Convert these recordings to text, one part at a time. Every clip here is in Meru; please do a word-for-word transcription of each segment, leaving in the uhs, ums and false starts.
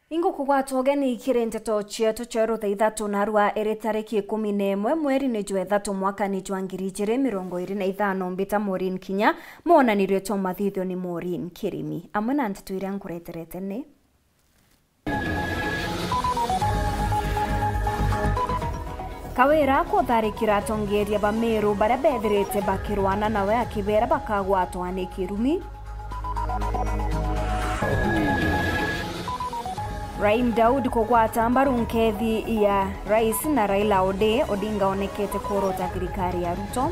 Ingukugwata ugeni kiri nteto cietu cia rutha ithatu narua iri tariki ikumi na imwe mweri ni jwa ithatu mwaka ni jwa ngiri ijiri mirongo iri na ithano, mbita Maureen Kinya, mwonanirio twa mathithio ni Maureen Kirimi. Amwe na nteto iria nkureterete ni: Kawira kutharikira atongeria ba Meru baria bethirite bakirwana nawe akibera bakagwatwa ni kirumi. Rahim Daud kugwata mbaru nkethi ya Rais na Raila Odi-, Odinga onekete kuorota thirikari ya Ruto.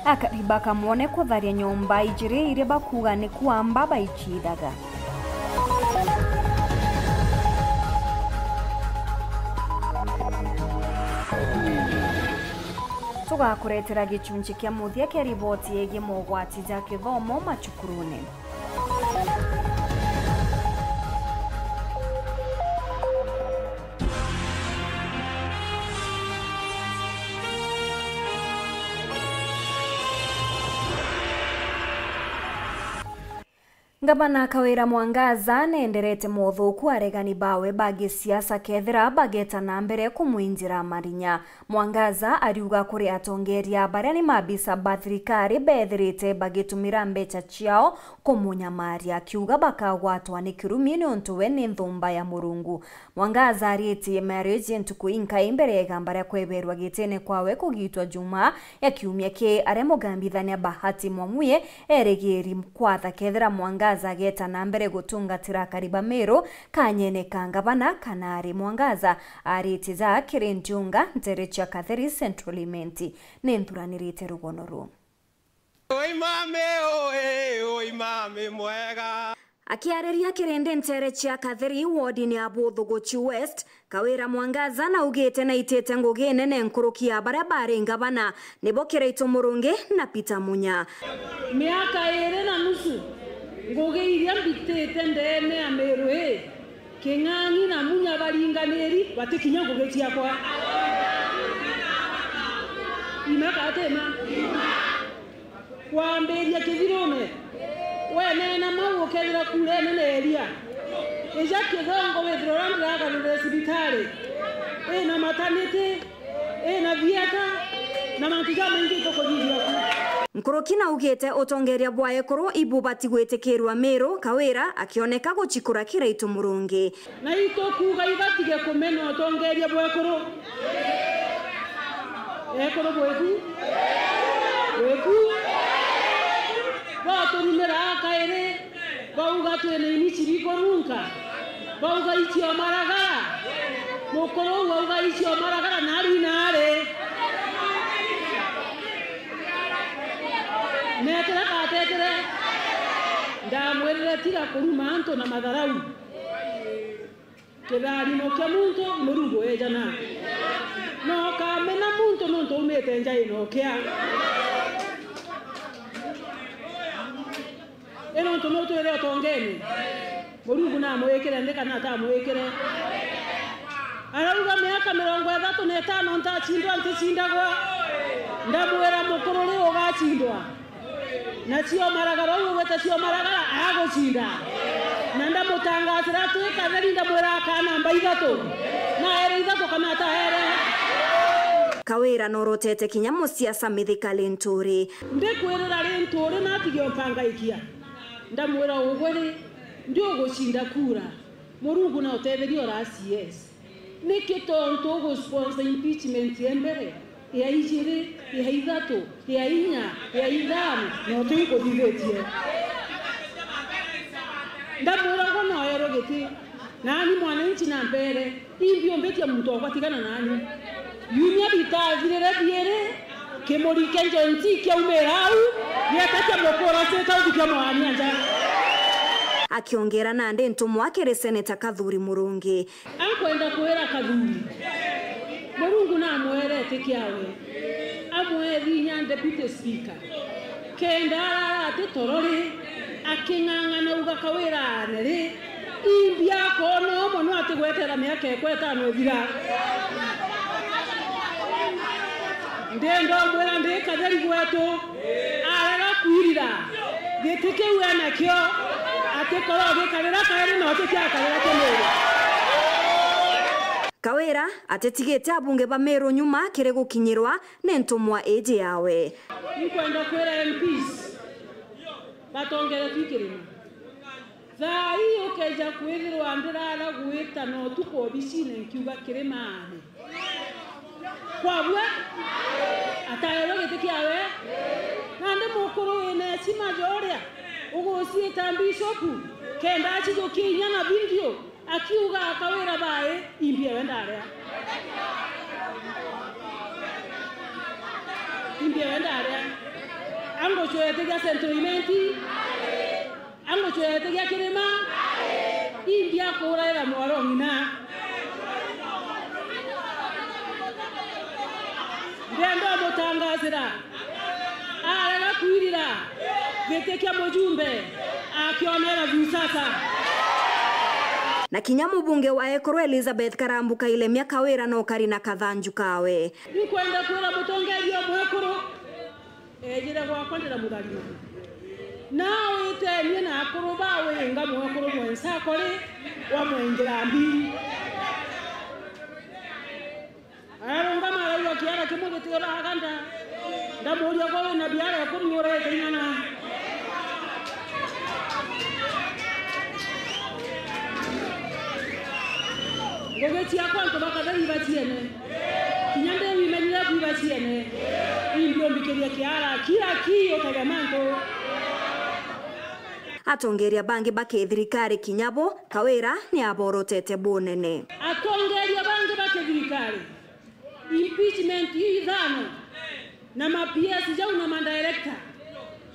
Akari ba Kamwone kutharia nyomba ijiri iria bakuuga ni kuamba baicithaga. Tugakuretera gicunci kia muthia kia riboti yegie mogwati ja kithomo macukurune. Ngavana Kawira Mwangaza neenderete mothuku aregani bawe ba gisiasa kethira bageta na mbere kumwinjira marinya. Mwangaza ariuga kuri atongeria baria ni mabisa ba thirikari bethirite bagitumira mbecha ciao kumunyamaria, akiuga bakagwatwa ni kirumi niuntu we ni nthumba ya Murungu. Mwangaza aritie marriage ntuku inkai mbere ya igamba ria kweberwa gitine kwawe kugitwa Jumaa ya kiumia ki, aria mugambithania Bahati Mwamuye erigiri kwatha kethira Mwangaza ageta na mbere gutungatira akari ba Meru kanyene ka ngavana kana ari. Mwangaza aritie ja kiri Ndiunga ntere cia Katheri Central Imenti. Ni nthuranirite rugono ruu. Oi mame, oi, oi mame mwega. Akiariria kirindi ntere cia Katheri, wodini ya Buthuguchi West, Kawira Mwangaza naugite naitite ngugi nene nkuruki ya baria bari ngavana, nibo Kiraitu Murungi na Peter Munya. Miaka iri na nusu, ngugi iria mbitite ndeene ya Meru ii, King'ang'i na Munya baringaniri, batikinya ngugi ciakwa. Ima kana ti ma? Kwambiria kithirune, weneena mau ukethira kuura inene iria. Ija Kithongo withire uria ndiragarurire cibitari, ina mataniti, ina thieta, na mantu jamaingi itukuthithia ku. Nkuruki naugite utongeria bwa ekuru ibubati gwitikirua Miru, Kawira akioneka gucikura Kiraitu Murungi. Na itukuuga ibatige kumena utongeria bwa ekuru. Ekuru bwiku? Bwiku? Boturumira kairi, bauga twina ini ciri kurunka. Bauga icio maragara. Mukuru uu auga icio maragara, nari nari. Netire katetire. Ndamwirire tiga kuruma antu na matharau. Kitharimo kia muntu Murungu ejana. No kamena muntu nontu aumite nja ina ukia. I nontu nutwire utongene. Murungu namwikire nthi kana atamwikire? Arauga miaka mirongo ithatu na itano ntacindwa nticindagwa. Ndamwira mukuru ri ugacindwa. Na cio maragara, uu ugwita cio maragara, agucinda. Na ndamutangasira twi Katheri, ndamwira akaa namba ithatu. Na aere ithatu kana ataere? Kawira norotete kinya musiasa Mithika Linturi. Ndikwirira Linturi natige umpangaikia. Ndamwira ugwe ri, ndi ugucinda kura. Murungu na utetherie ora C S. Niki tontu ugusponsor impeachment ya mbere, ya ijiri, ya ithatu, ya inya, ya ithano, na utikuthithitie? Ndamwira uguo no erwe giti, nani mwananchi na mpere, imbi umbitie muntu wakwa tigana nani. Biumia bitathirire biiri, Kimuri kia Gen Z kiaumira au, gieta kiamukura cita uthikia mwaania nja. Akiongera nandi ntumwa kiri Seneta Kathuri Murungi. Ankwenda kwira Kathuri, Murungu namwerete kiawe, amwethi inya Deputy Speaker. Kenda arara ati toro ri, aking'ang'ana uga Kawira aane ri, imbi akoona umwe no atigwetera miaka ekwa itano ithira. Ndenda umwira ndi Katheri gwetu, arega kwirira. Giti kiu enakio atikorwo gikarira kairi na utikiakarira kimiri. Kawira atitigite abunge ba Meru nyuma kiri gukinyirwa ni ntumwa iji yawe. Inkwenda kwira M Ps batongere twikirima. Thaa ii ukeja kwithirwa ndirara gwita na utuku obicine nkiuga kirimaani. Kwabua? Ataerwe giti kiawe? Nandi mukuru wina heshima ja uria uguciita bishopu kenda acijukia inya na video akiuga Kawira bai, imbi ewe ndaria. Imbi ewe ndaria. Angucwete gia Central Imenti. Angucwete gia kirima, imbi akuraira mwaro ng'ina. Ndenda umutangasira, arega kwirira giti kia mujumbe, akionera juu sasa. Na kinya mubunge wa Ekuru Elizabeth Karambu Kailemia Kawira no kari na kathanju kawe. Nkwenda kwira mutongeria mwekuru, ejire gwakwa ndiramutharima. Na witenie na akuru ba winga mwekuru mwensa akori wa mwengira mbiri. Ararungama araigua kiara kimwe gitiuraga nda. Ndamuria, gwe wina biara ikumi urete ing'ana? Ngugi ciakwa antu bakatheri ibaciene. Kinya ndi wimenyire kwibaciene. Imbi umbikirie kiara, kira ki utege mantu. Atongeria bangi ba kithirikari kinya bo, Kawira ni aborotete bunene. Atongeria bangi ba kithirikari, impeachment ii ithano, na ma P S jau na ma director,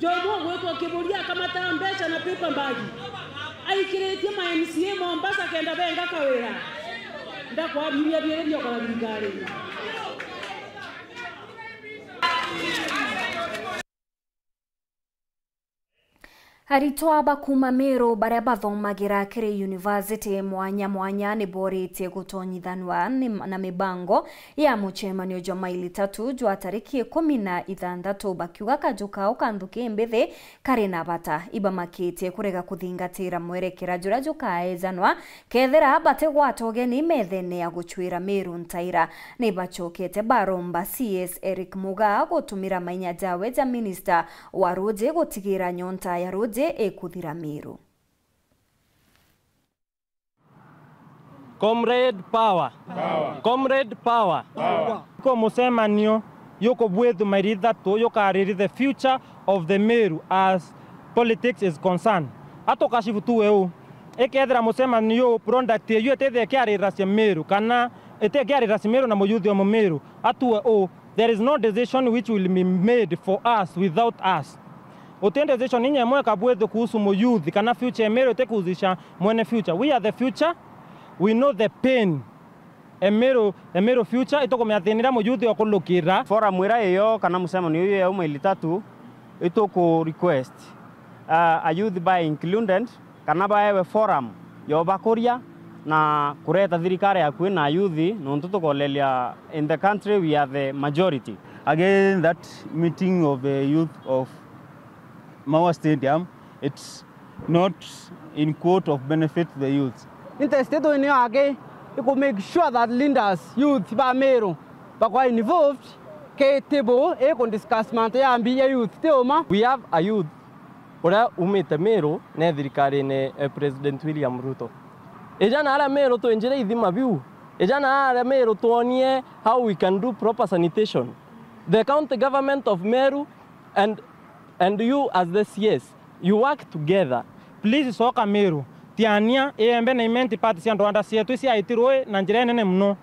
jomwe ugwitwa Kiburia akamata mbeca na paper bag, aikiritie ma M C A Mombasa kenda benga Kawira. Ndakwabiria biiri biokara thirikarine. Aritwa ba kuuma Meru baria bathomagira kiri university mwanya mwanya ni boritie gutonyithanua ni, na mibango ya mucemanio jwa maili tatu jwa tariki ikumi na ithanthatu, bakiuga kaju kao ka nthuki mbithi kari na bata. Ibamakitie kurega kuthingatira mwerekera juria jukaejanwa kethira batigwata ugeni methene ya gucwira Meru ntaira. Ni bacokete baromba C S Eric Mugaa gutumira mainya jawe ja minista wa ruuji gutigira nyonta ya ruuji ikuthira Meru. Comrade power. Power. Comrade power. Power. Ko mucemanio yukubwithwa mairi ithatu yukariri the future of the Meru as politics is concerned. Atukashifu tuwe u. Ikethira mucemanio yu product eyu itithia ikiariracia Meru kana iti ikiariracia Meru na muyuthi o Mumeru, atuwe u. There is no decision which will be made for us without us. Uti decision inya imwe ikabwithwa kuhusu muyuthi kana future ya Meru itikuhusisha mwene future. We are the future. We know the pain. Emeru, Emeru future itukumiathinira muyuthi okulukira. Forum ira iyo kana mucemanio uyu ya uma ili tatu ituku request, uh, a youth by included kana baewe forum yobakuria na kureta thirikari akui na ayuthi, nontu tukoleria in the country we are the majority. Again, that meeting of the youth of Maua Stadium, it's not in quote of benefit the youth. Interest yetu ni yake iku make sure that leaders, youth ba Meru bakwa involved ke table iku discuss mantu ya mbi ya youth ti uma. We have a youth uria umite Meru ne thirikarine ya President William Ruto. Ija na aria Meru twinjire ithima biu. Ija na aria Meru twonie how we can do proper sanitation. The county government of Meru and, and you as the C S, you work together. Please, coka Meru. Tiania, Iembe na Imenti part cia ndwanda cietu iciaiti rui na njira inene mono.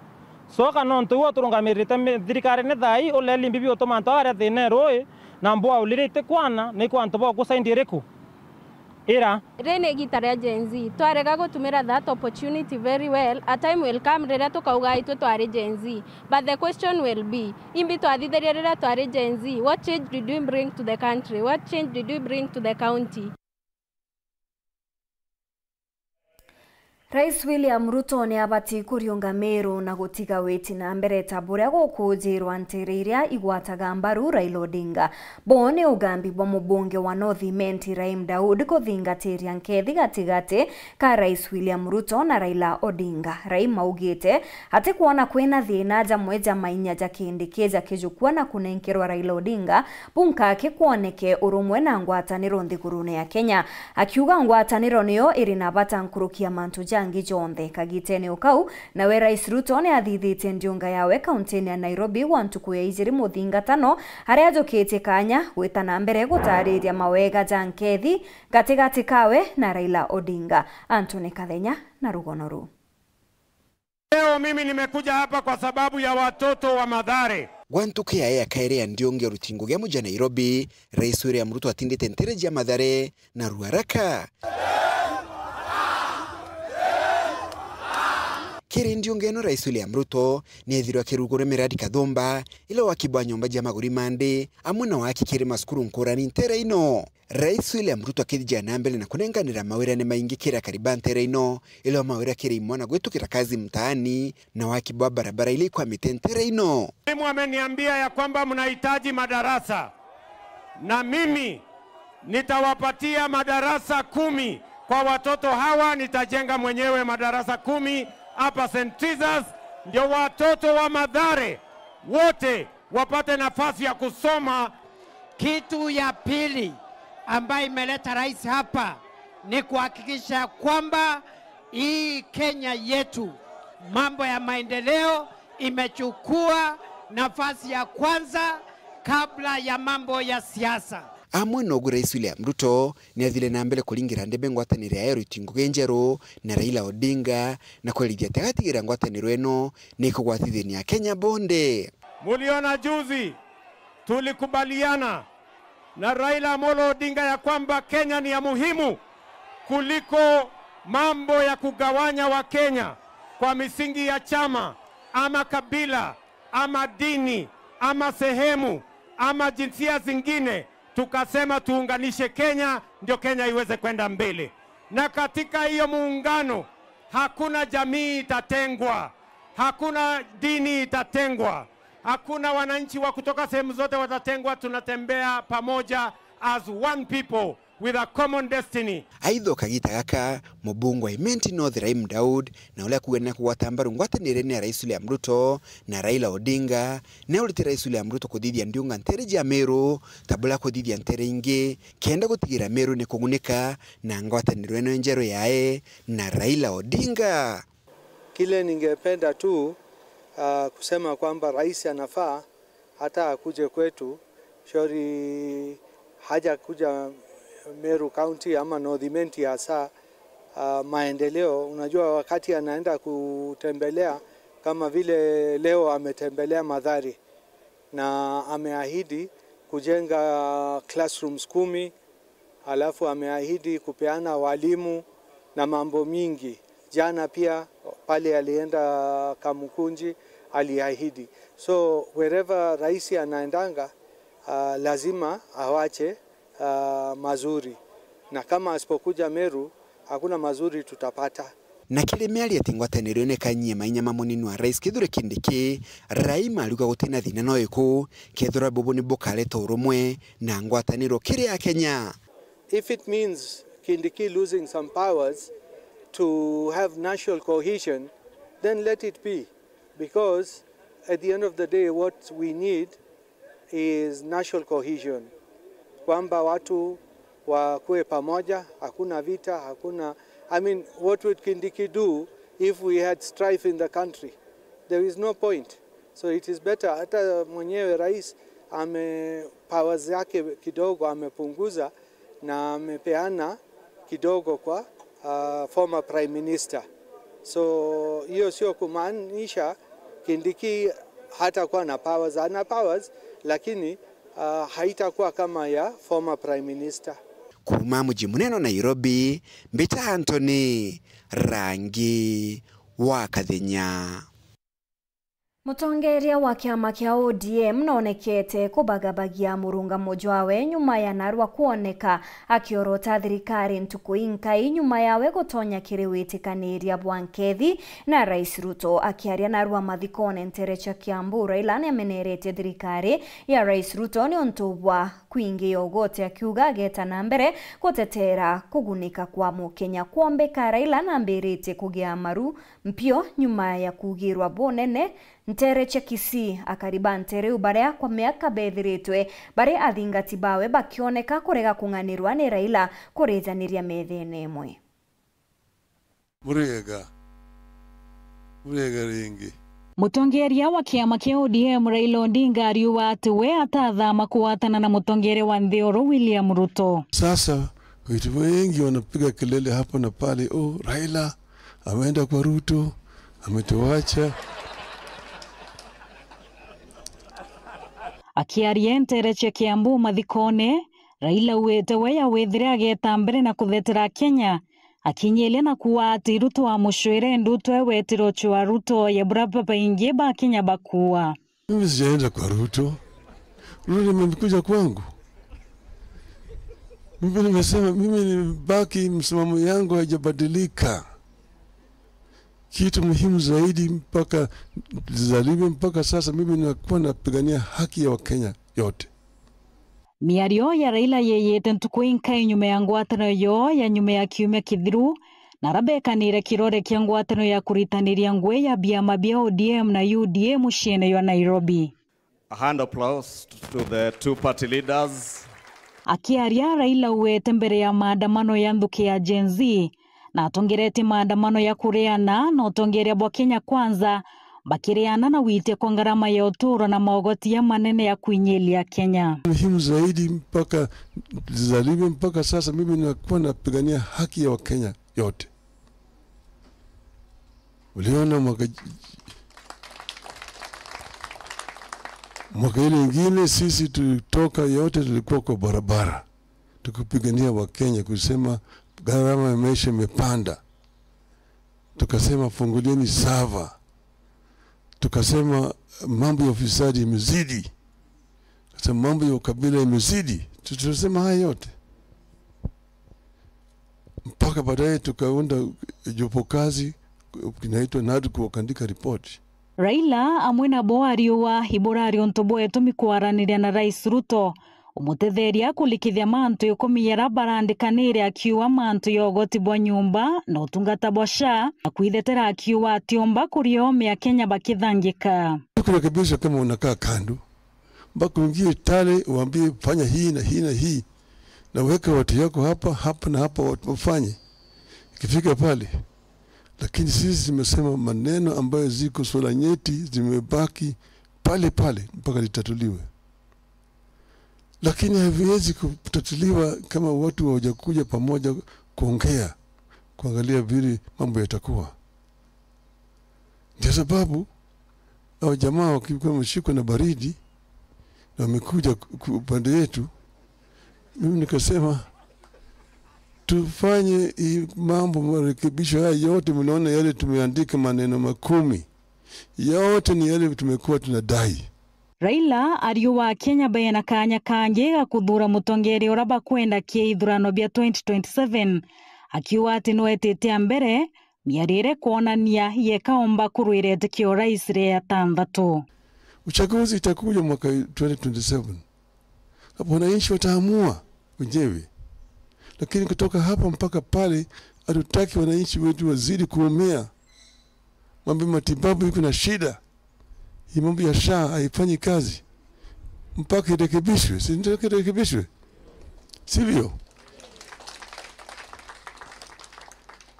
Coka nontu iwe uturungamirite mi-, thirikarine thaa ii, uleli mbibi utuma antu aria thina e rui na mbwa ulirite kwana, ni kwa antu boku saindi iriku? Ira. Riri ni igita ria Gen Z. Twarega gutumira that opportunity very well, a time will come riria tukauga itwe twari Gen Z. But the question will be, imbi twathithirie riria twari Gen Z? What change did we bring to the country? What change did we bring to the county? Rais William Ruto ni abati kuriunga Meru na gutiga witi na mbere ta buria gukuujirwa nteere iria igwataga mbaru Raila Odinga. Buu ni ugambi bwa mubunge wa North Imenti Raim Daud kuthingatiria nkethi gatigati ka Rais William Ruto na Raila Odinga. Raim augite atikwona kwina thiina jamwe ja mainya ja Kindiki jakijukua na kunenkerwa Raila Odinga, bunka akikwoneke urumwe na ngwataniro nthigurune ya Kenya. Akiuga ngwataniro niyo iri na bata nkuruki ya mantu jangi jonthe. Kagitene o kau, nawe Rais Ruto ni athithitie ndiunga yawe kauntini ya Nairobi gwa ntuku ya ijiri muthingatano, aria ajukitie kanya gwita na mbere gutariria mawega ja nkethi gatigati kawe na Raila Odinga. Anthony Kathenya na rugono ruu. Leo mimi nimekuja hapa kwa sababu ya watoto wa Mathare. Gwa ntuku yae ya kairi ya ndiunga ya rutingo gia muji Nairobi, Rais William Ruto atindite nteere cia Mathare na Ruaraka. Kiri ndiunga ino, Rais William Ruto ni ethirwe akirugura miradi kathumba, ila waki bwa nyomba cia maguri ma nthi, amwe na waki kiri macukuru nkurani nteere ino. Rais William Ruto akithijia na mbere na kunenganira mawira ni maingi kiri akari ba nteere ino, ila mawira kiri imwe na gwitukira kazi mtaani na waki bwa barabara ila ikwamite nteere ino. Mwalimu ameniambia ya kwamba mnahitaji madarasa, na mimi nitawapatia madarasa kumi kwa watoto hawa. Nitajenga mwenyewe madarasa kumi hapa Saint Teresa's, ndio watoto wa Mathare wote wapate nafasi ya kusoma. Kitu ya pili ambayo imeleta rais hapa ni kuhakikisha kwamba hii Kenya yetu, mambo ya maendeleo imechukua nafasi ya kwanza kabla ya mambo ya siasa. Amwe nogu Rais William Ruto ni athire na mbere kuringira ndebe ngwataniro ya rutingo njeru na Raila Odinga, na kwerithia ati agatigira ngwataniro ino ni ikugwatithania Kenya bonthe. Muliona juzi tulikubaliana na Raila Amolo Odinga ya kwamba Kenya ni ya muhimu kuliko mambo ya kugawanya Wakenya kwa misingi ya chama ama kabila ama dini ama sehemu ama jinsia zingine. Tukasema tuunganishe Kenya, ndio Kenya iweze kwenda mbele. Na katika hiyo muungano, hakuna jamii itatengwa, hakuna dini itatengwa, hakuna wananchi wa kutoka sehemu zote watatengwa. Tunatembea pamoja as one people with a common destiny. Aitha, o kagita gaka, mubunge wa Imenti North Raim Daud, na uria akuuga ni akugwata mbaru ngwataniro ya Rais William Ruto na Raila Odinga, ni aurite Rais William Ruto kuthithia ndiunga nteere cia Meru ta buria akuthithia nteere ingi, kenda gutigira Meru ni kugunika na ngwataniro ino njeru yae na Raila Odinga. Kile ningependa tu, ah, kusema kwamba rais anafaa hata akuje kwetu, shauri haja kuja Meru County ama North Imenti hasa, ah, maendeleo. Unajua, wakati anaenda kutembelea, kama vile leo ametembelea Mathare na ameahidi kujenga classrooms kumi, alafu ameahidi kupeana walimu na mambo mingi. Jana pia pale alienda Kamukunji, aliahidi. So wherever rais anaendanga, ah, lazima awache, ah, mazuri. Na kama asipokuja Meru, hakuna mazuri tutapata. Na kiri miario ati ngwataniro ino ikanyie mainya ma munini wa rais Kithure Kindiki, Raim ariuga gutina thina no iku, kethirwa bubu ni bukareta urumwe na ngwataniro kiri Akenya. If it means Kindiki losing some powers to have national cohesion, then let it be, because at the end of the day, what we need is national cohesion, kwamba watu wakuwe pamoja, hakuna vita, hakuna, I mean, what would Kindiki do if we had strife in the country? There is no point. So it is better, hata mwenyewe rais ame, powers yake kidogo amepunguza na amepeana kidogo kwa, ah, former prime minister. So hiyo sio kumaanisha Kindiki hatakuwa na powers. Ana powers, lakini, ah, haitakuwa kama ya former prime minister. Kuuma muji munene wa Nairobi, mbita Anthony Rangi wa Kathenya. Mutongeria wa kiama kia O D M noonekete kubagabagia murungamo jwawe nyuma ya narua kwoneka akiorota thirikari ntuku inkai nyuma yawe gutonya kiri witikaniria bwa nkethi na Rais Ruto. Akiaria narua mathikone ntere cia Kiambu, Raila niameneretie thirikari ya Rais Ruto niuntu bwa kwingia ugote, akiuga ageta na mbere gutetera kugunika kwa Mukenya kwombeka. Raila nambiritie kugia maru mpio nyuma ya kuugirwa bunene ntere cia Kisii. Akari ba ntere iu baria kwa miaka bethiritwe bari athingati bawe bakioneka kurega kung'anirwa ni Raila kurijaniria methene imwe. Murega. Murega ringi. Mutongeria wa kiama kia O D M Raila Odinga ariuga ati we atathama kugwatana na mutongeria wa nthi uru William Ruto. Sasa watu wengi wanapiga kelele hapa na pale, "Oh, Raila ameenda kwa Ruto, ametuacha." Akiaria ntere cia Kiambu mathikone, Raila augite we yawithire ageta mbere na kuthetera Kenya, akinyilia na kuuga ati Ruto amucwire ndutwe wetiro cwa Ruto ya bura babaingi ba Kenya bakuua. Mimi sijaenda kwa Ruto. Ruto nimekuja kwangu. Mimi nimesema, mimi nimebaki, msimamo yangu haijabadilika. Kitu muhimu zaidi mpaka nizaliwe mpaka sasa, mimi nakuwa napigania haki ya Wakenya yote. Miario ya Raila yeyete ntuku inkai nyuma ya ngwataniro yoo ya nyuma ya kiumia kithiru, na arabekanire kirore kia ngwataniro ya kuritaniria ngui ya biama bia O D M na U D A muciine jwa Nairobi. A hand applause to the two party leaders. Akiaria, Raila augite mbere ya maandamano ya nthuki ya Gen Z, na atongeretie maandamano ya kuriana na utongeria bwa Kenya Kwanza, bakiriana na gwitia kwa ngarama ya uturo na maogoti ya manene ya kwinyilia Kenya. Muhimu zaidi mpaka nizaliwe mpaka sasa, mimi nakuwa napigania haki ya Wakenya yote. Uliona mwaka, mwaka ile ingine sisi tulitoka yote, tulikuwa kwa barabara tukipigania Wakenya, kusema gharama ya maisha imepanda, tukasema fungulieni sava, tukasema mambo ya ufisadi imezidi, tukasema mambo ya ukabila imezidi. Tu-, tulisema haya yote mpaka baadaye tukaunda jopo kazi kinaitwa NADCO, wakaandika ripoti. Raila amwe nabo ariuga iburari untu bwetumi kwaraniria na Rais Ruto umutetheria kurikithia mantu ikumi jaria barandikanire, akiuga mantu ya ugoti bwa nyumba na utungata bwa SHA, na kwithetera akiuga atiumba kuriomia Kenya bakithangika. Kurekebisha kama unakaa kando, mpaka uingie Tale uambie, "Fanya hii na hii na hii, na weka watu yako hapa, hapa na hapa, watu wafanye." Ikifika pale, lakini sisi tumesema maneno ambayo ziko swala nyeti zimebaki pale pale mpaka litatuliwe. Lakini haviwezi kutatuliwa kama watu hawajakuja pamoja kuongea, kuangalia vile mambo yatakuwa. Ndio sababu hao jamaa wakikuwa wameshikwa na baridi na wamekuja ku-, ku-, upande yetu, mimi nikasema, "Tufanye hii mambo, marekebisho haya yote, mnaona yale tumeandika maneno makumi, yote ni yale tumekuwa tunadai." Raila ariuga Akenya bena kaanya kangi ga kuthuura mutongeria uria bakwenda kiri ithurano bia twenty twenty-seven, akiuga ati no etite a mbere miarire kwonania yeka omba kurwira itikio rais ria atanthatu. Uchaguzi itakuja mwaka twenty twenty-seven. Hapo wananchi wataamua wenyewe. Lakini kutoka hapa mpaka pale, hatutaki wananchi wetu wazidi kuumia. Mambo ya matibabu iko na shida. Hii mambo ya SHA haifanyi kazi. Mpaka irekebishwe. Si ndio irekebishwe? Sivyo?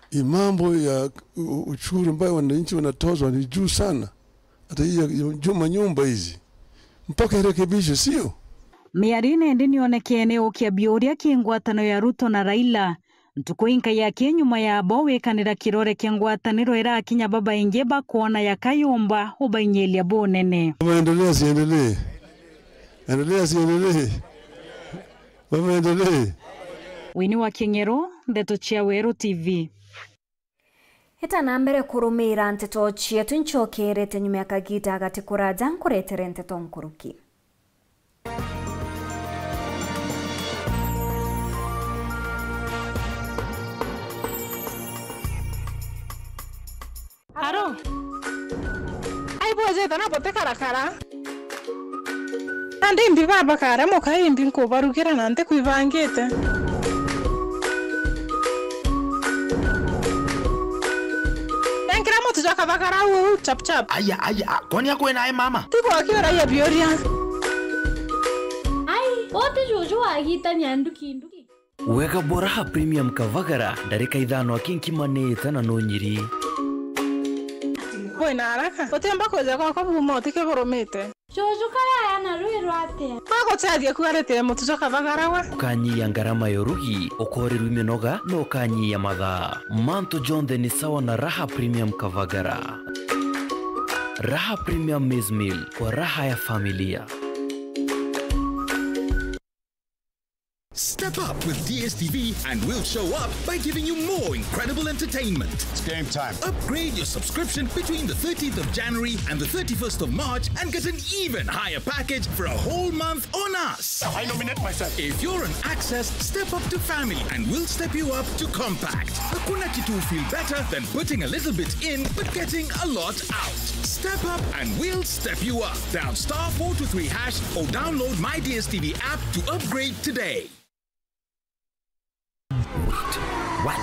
Hii mambo ya u-, u-, ushuru ambayo wananchi wanatozwa ni juu sana. Hata hii ya, ya juma nyumba hizi. Mpaka irekebishwe, sio? Miario indi nionekene ukia biuria ki ngwatano ya Ruto na Raila. Ntuku inkai aki nyuma yabo wikanira kirore kia ngwataniro irakinya babaingi bakwona yakayumba ubainyiria bunene. Baba, endelea, siendelee? Endelea, siendelee? Baba, endelee? Winnie wa King'ero, Ndeto cia Weru T V. Ita na mbere kurumira nteto cietu, ncokerete nyuma ya kagita gati kuraja nkuretere nteto nkuruki. Aro? Ai bwejete na butikarakara? Nandi imbi baba kare muka imbi nkubarugira na ntikwibangite. Nenkira mutu jwa kathagara uu chap chap. Aya, aya, a, kwani akwena ai mama? Tigwa kiuragia biuria. Ai, uti juju wagitania nduki nduki. Wega bwa Raha Premium Kavagara, ndarika ithano aki nkima ni ita na nunyiri. Kwina haraka. Utiumba kwija gwakwa buma utikigurumite. Juju kaya aya na rwi rwatia? Aguteethia kuaritire mutu jwa kavagara we. Ukanyia ngarama ya urugi, ukoorerua minoga, na ukanyia mathaa. Mantu jonthe ni sawa na Raha Premium Kavagara. Raha Premium Maize Meal, kwa raha ya familia. Step up with D S T V and we'll show up by giving you more incredible entertainment. It's game time. Upgrade your subscription between the thirteenth of January and the thirty-first of March and get an even higher package for a whole month on us. I nominate myself. If you're on Access, step up to Family and we'll step you up to Compact. Hakuna kitu will feel better than putting a little bit in but getting a lot out. Step up and we'll step you up. Dial star four two three hash or download My D S T V app to upgrade today. Wait, what?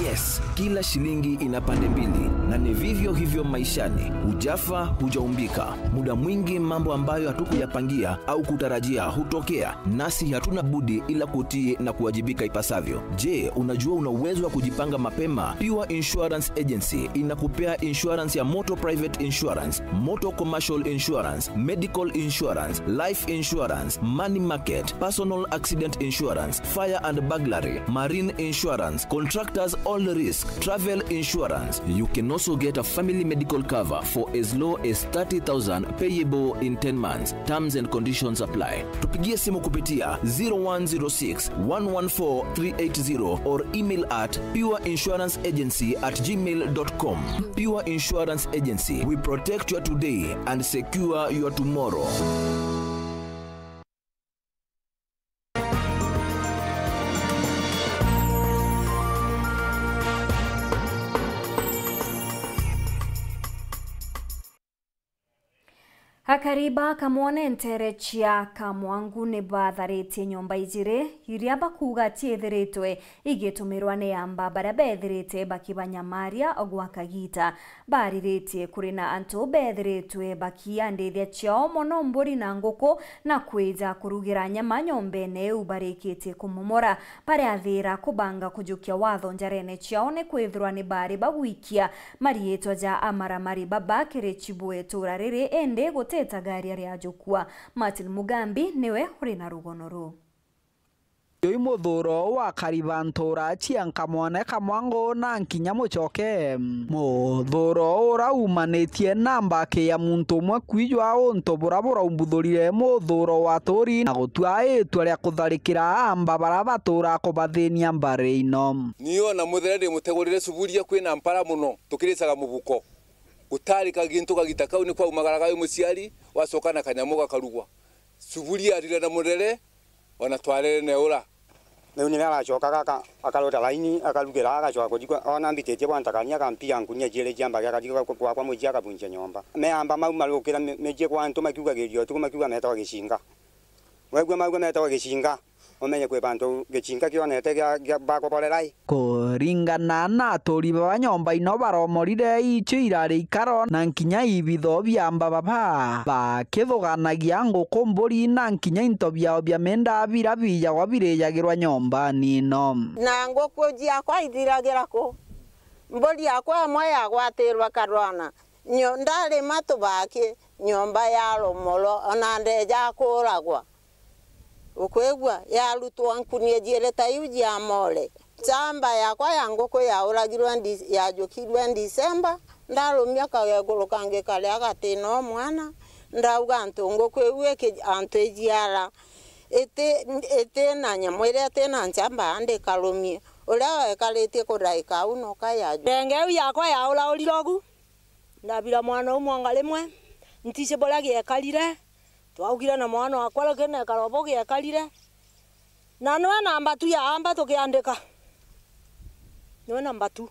Yes, kila shilingi ina pande mbili, na ni vivyo hivyo maishani. Hujafa, hujaumbika. Muda mwingi mambo ambayo hatukuyapangia au kutarajia hutokea, nasi hatuna budi ila kutii na kuwajibika ipasavyo. Je, unajua una uwezo wa kujipanga mapema? Pure Insurance Agency inakupea insurance ya motor private insurance, motor commercial insurance, medical insurance, life insurance, money market, personal accident insurance, fire and burglary, marine insurance, contractors all risk, travel insurance. You can also get a family medical cover for as low as thirty thousand, payable in ten months. Terms and conditions apply. Tupigie simu kupitia zero one zero six, one one four, three eight zero or email at pure insurance agency at gmail dot com. Pure Insurance Agency, we protect your today and secure your tomorrow. Akari ba Kamwone nteere cia Kamwangu ni batharitie nyomba ijiri iria bakuuga ciithiritwe igitumirwa ni amba baria beethirite bakibanyamaria gwa kagiita. Bariritie kuri na antu beethiritwe bakiia ndiithia ciao mono mburi na nguku na kwija kurugira nyama nyombene iu barikitie kumomora. Bariathira kubanga kujukia watho njarene ciao ni kwithirwa ni bari bagwikia mariitwa ja amaramari baba kiri chibu etura riri, indi guti itagaria riajukua. Martin Mugambi niwe uri na rugono ruu. Uyu i muthuuro wa kariba ntuura cia Nkamwone, Kamwangu na nkinya Mucoke. Muthuuro ura uumanitie na mbaki ya muntu umwe kwijwa untu bura buraumbuthurire muthuuro wa tuuri na gutua itua ria kutharikira amba bara batuura kubathinia mbari ino. Ni ona muthere ndi mutegurire suburia kwina mpara mono, tukiricaga mubuko. Gutarika gintu kagita kau ni kwaumagara gai muciari, wacoka na kanyamu gakarugwa. Suburia arire na muthere, ona twarere na ura. Riu nire aracokaga aka-, akaruta laini, akarugira, agacoka kuthi kwa, ona mbititie gwa ntakania, akampiga nkunia ciiri cia mbagi, akathi gwa-, gwakwa mucii, akabunjia nyomba. Meamba mau marukira mi-, micii kwa antu makiugagiria utuku, makiuga metagwa gicinga. Wegua maugua metagwa gicinga, umenye kwi bantu gicinga kionete gia, gia bakuborera i. Kuringana na aturi baba nyomba ino baromorire icio irari ikaro na nkinya ibitho bia amba baba, bakithuganagia nguku, mburi na nkinya into biao bia mienda biria bijagwa birijagirwa nyombani ino. Na nguku ciakwa ithiragira ku? Mburi yakwa imwe yagwatirwe karwana, nyo-, ndarima tubaki, nyomba ya romoro, ona ndeja kuuragwa. Ukwigua? Yarutwa nkunia jiiri ta iu jia more. Nchamba yakwa ya nguku yauragirwe ndi-, yajukirwe Disemba, ndarumia kagekuru kangi karia gatina o mwana, ndauga antu nguku iu iki-, antu ijiara, iti-, itina nyamu iria itina nchamba, ndikarumie. Uria wekaritie kuraika au no kaya. Ndenge iu yakwa yauraurire ugu, ndabira mwana umwe anga rimwe, ntiji buria giekarire, twaugire na mwana wakwa, lakini ekara ubu giekarire. Na nwe namba tu yaamba tukiandika. Nwe namba tu.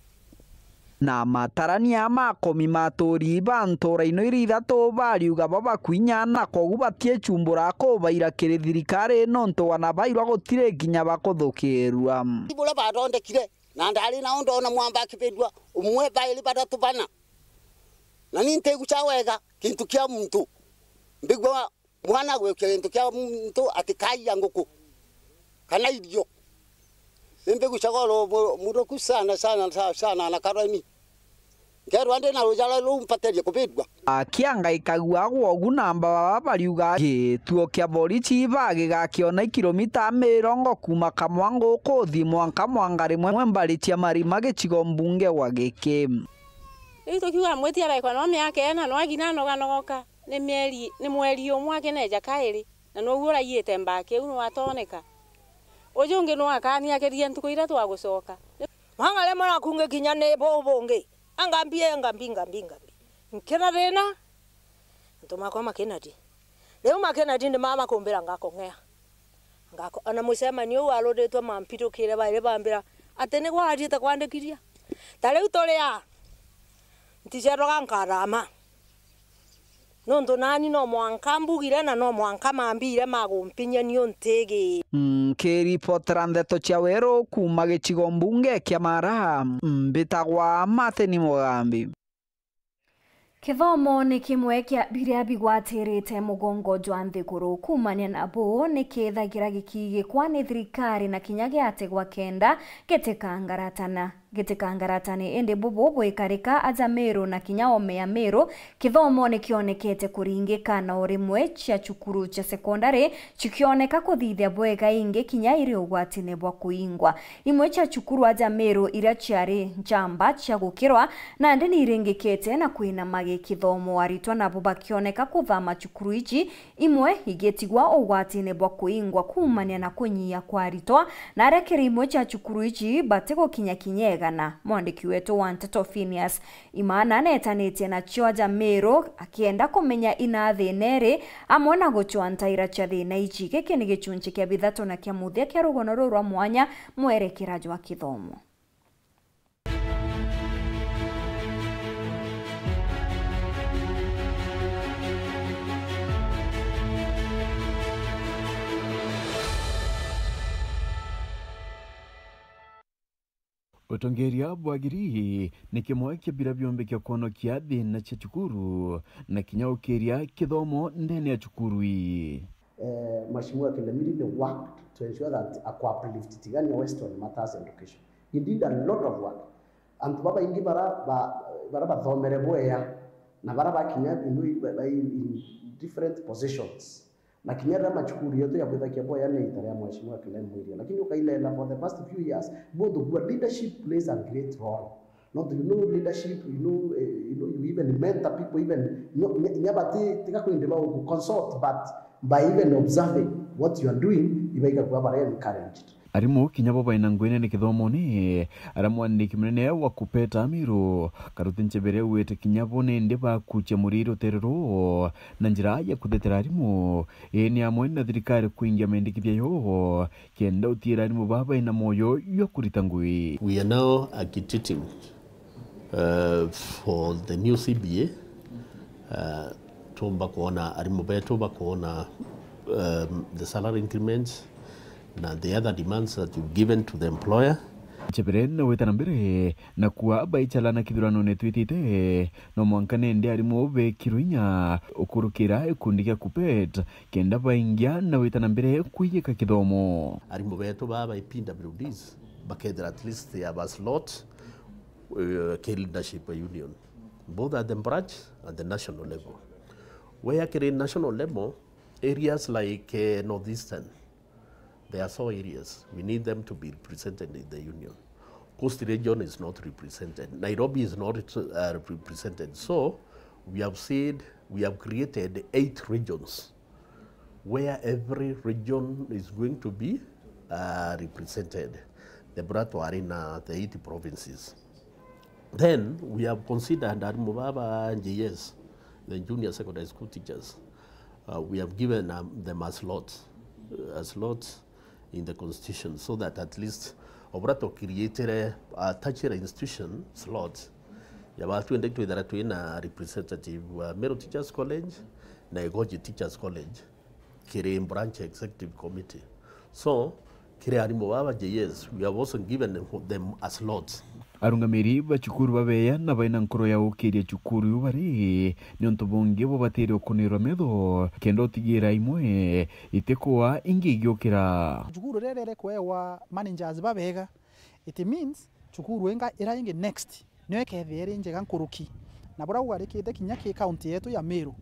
Na matarania ma komi ma aturi ba ntura ino iri ithatu bariuga bo bakwinya na kogu batiicumbura kubaira kiri thirikari nontu wana bairwa gutiri kinya bakuthukirua. Buria bathondekire, na ndari nao ndona mwamba akibirua, umwe, bairi, bathatu, bana. Na ni ntiguca wega kintu kia muntu. Mbigua mwana gwikia gintu kia muntu ati kaia nguku kana irio. Ni mbigucaga oro mu-, muruku sana, sana, sa-, sana na karemi. Nkerwa ndi na rujara ruu mpaterie kubirua. Akiangaikagua gwogu na mbaba bariuga gituo kia borichi bagigakiona ikilomita mirongo kuma Kamwangu kuthi mwanka Mwanga rimwe mbari cia Marima gicigo mbunge wa Giki. Riu tukiuga mwiti araikwa no miaka ena, no agina anoganogoka. Ni mieri, ni mweri umwe akineja kairi, na nwe uraiyite mbaki iu nwatoneka. Uju ungi nwa akani akirie ntuku iria twagucoka. Mang'are marakungi kinya ni buu bungi. Angambi, ngambi, ngambi, ngambi. Nkina thina, antu makwa makina di. Riu makina di ni mama kumbira ngakong'ea. Ngako-, ona mucemanio uu waruritwe mampirukire bairi bambira ati ni gwariite kwandikiria. Ta riu turi aa, nticerwaga nkarama. Nontu nani no mwanka mbugire na no mwanka mambire magumpinya niu ntigi. Nkiripotera ndeto cia weru kuuma gicigo mbunge kia Mara, mbitagwa Martin Mugambi. Kithomo ni kimwe kia biria bigwatirite mugongo jwa nthiguru. Kuumania na buu, ni kiithagira gikigikwa ni thirikari na kinya giategwa kenda gitikangaratana. Gitikangaratane, indi bubu bwikarika aja Meru na kinya ome ya Meru, kithomo ni kionekete kuringika na o rimwe cia cukuru cia sekondari cikioneka kuthithia bwega ingi kinya iri ugwatine bwa kuingwa. Imwe cia cukuru aja Meru iria ciari njamba cia gukirwa, nandi ni iringikite na kwina magi kithomo, aritwa nabo bakioneka kuthama cukuru iji, imwe igitigwa ugwatine bwa kuingwa kuumania na kunyia kwa aritwa, na aria kiri imwe cia cukuru iji batigukinya kinya igana. Mwandiki wetu wa nteto Phineas Imana netanitie na cio aja Meru akienda kumenya ina thina iri, amwe na gucwa ntaira cia thina iji. Giki ni gicunci kia bithatu na kia muthia kia rugono ruru rwa mwanya mwerekera jwa kithomo. Utongeria bwa agiri ni kimwe kia bira biumbi kia kwonokia thina cia cukuru na kinya ukiria kithomo ndene ya cukuru ii. Eh, Mheshimiwa Kindamiri, they worked to ensure that aku uplift Tigania West on matters education. He did a lot of work. Antu babaingi bara ba-, bara bathomere bwea na bara bakinya in, in different positions. Na kinya riria macukuru yetu yabwithagia bwea ni ita ria Mheshimiwa Clem Mwiria. Lakini ukailenda for the past few years, both of leadership plays a great role. Not, you know, leadership, you know, eh, you know, you even mentor people, even, you know, nya, nya bati, tiga kwindi ba ku consult, but by even observing what you are doing, ibaika kuba bara encouraged. Arimu kinya bo baina ngugi nene kithomo ni aria mwandiki munene wa KUPPET Amiru Karuti Nchebere augite kinya bo nindi bakucia muriri rutere ruu na njira ya kuthetera arimu, ii ni amwe na thirikari kuingia mendikithia yoo kenda utiira arimu baa baina moyo jwa kurita ngugi. We are now agitating uh, for the new C B A, uh, tumba kuona arimu betu bakuona, um, the salary increments na the other demands that you've given to the employer. Nchebere na wita na mbere na kuwa baichala na kithuranone twitite, no mwanka nende arimu bekirwe inya ukurukira gikundi gia KUPPET kenda baingia na wita na mbere kwiyika kithomo. Arimu betu baa bai P W Ds bakethira at least they have a slot uh, ki leadership ya union, both at the branch and the national level. Where kiri national level, areas like uh, Northeastern, there are so areas, we need them to be represented in the union. Coast region is not represented. Nairobi is not uh, represented. So we have said we have created eight regions where every region is going to be uh, represented. The bura twari na the eight provinces. Then we have considered arimu baba J S, the junior secondary school teachers. Uh, we have given, um, them a slot, uh, a slot in the constitution, so that at least obura tucreatire a tertiary institution slot ya ba twende twithira twina representative wa Meru Teachers College na Igoji Teachers College kiri branch executive committee. So kiri arimu baba J S, we have also given them, them a slot. Arungamiri ba cukuru babeya na baina nkoro ya gukiria cukuru iu bari niuntu bungi bubatire ukunirwa metho kenda utigira imwe itikua ingi igiukira. Cukuru riria riri kwewa managers babega, it means cukuru inga ira ingi next niyo ikethia iri njega nkuruki. Na buria ugarikite kinya ki county yetu ya Meru,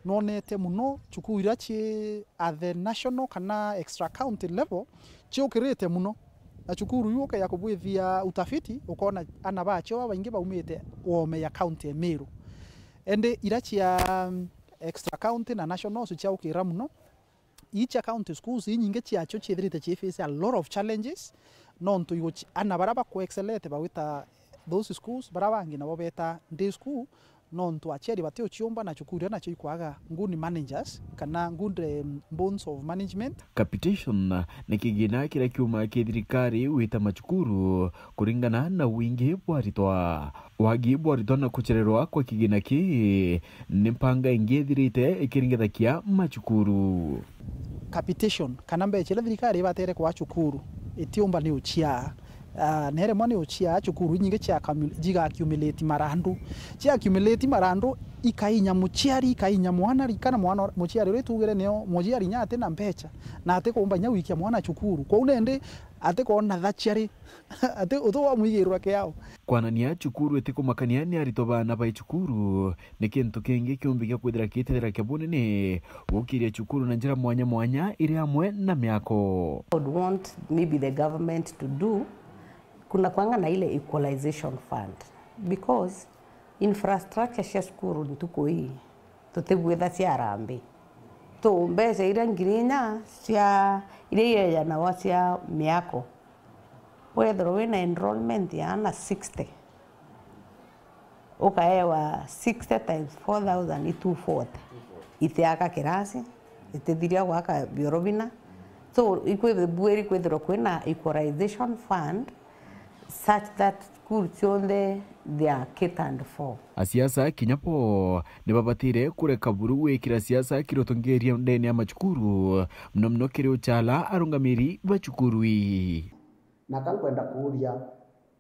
nonete muno cukuru iria ci at the national kana extra county level ciukirite muno. Na cukuru iu ukeja kubwithia utafiti, ukona ana bacio babaingi baumite wome ya county ya Meru. Indi iria cia, um, extra county na national ciaukira muno. Ii cia county schools, inyingi ciacio ciithirite ciiface a lot of challenges, nontu igu ci-, ana baria bakuexcelete bagwita those schools, baria bangi nabo beta day school, nontu aciari batiuciumba na cukuru iria nacio ikwaga good managers kana good, um, bones of management. Capitation ni kigina kiria kiumaga ki thirikari gwita macukuru kuringana na wingi bwa aritwa. Wagi bwa aritwa na kucererwa kwa kigina kii ni mpanga ingi ithirite ikiringathakia macukuru. Capitation, kana mbeca iria thirikari ibatere kwa cukuru, itiumba ni uciaa. Ah, na rimwe ni uciaa cukuru inyingi cia accumu-, jiga accumulate marandu. Cia accumulate marandu, ikainya muciari, ikainya mwana, rikana mwana, muciari uria itugire nio muciari nya ati na mbeca, na ati kumba nya gwikia mwana cukuru. Kwou nindi ati kona tha ciari. Ati utu wamwigirwa kiao. Kwanania cukuru itikumakania ni aritwa baana bai cukuru ni kintu kingi kiumbi gia kwithira kitethera kia bunene gukiria cukuru na njira mwanya mwanya iri amwe na miako. I would want maybe the government to do, kuna kwanga na ile equalization fund, because infrastructure cia cukuru ntuku ii tutibwitha cia harambee. Tu mbeca iria ngiri inya cia, iria irejanagwa cia miako, wethirwa wina enrollment ya ana sixty, ukaewa sixty times four thousand i two forty. Itiaka kirasi, itithiria gwaka bioro bina. So, ikwithibwiri kwithirwa kwina equalization fund such that school cionthe they are catered for. Asiasa kinya bo ni babatire kureka buru gwikira siasa kirotongeria ndene ya macukuru, muno muno kiri uchala arungamiri ba cukuru ii. Na ka nkwenda kuuria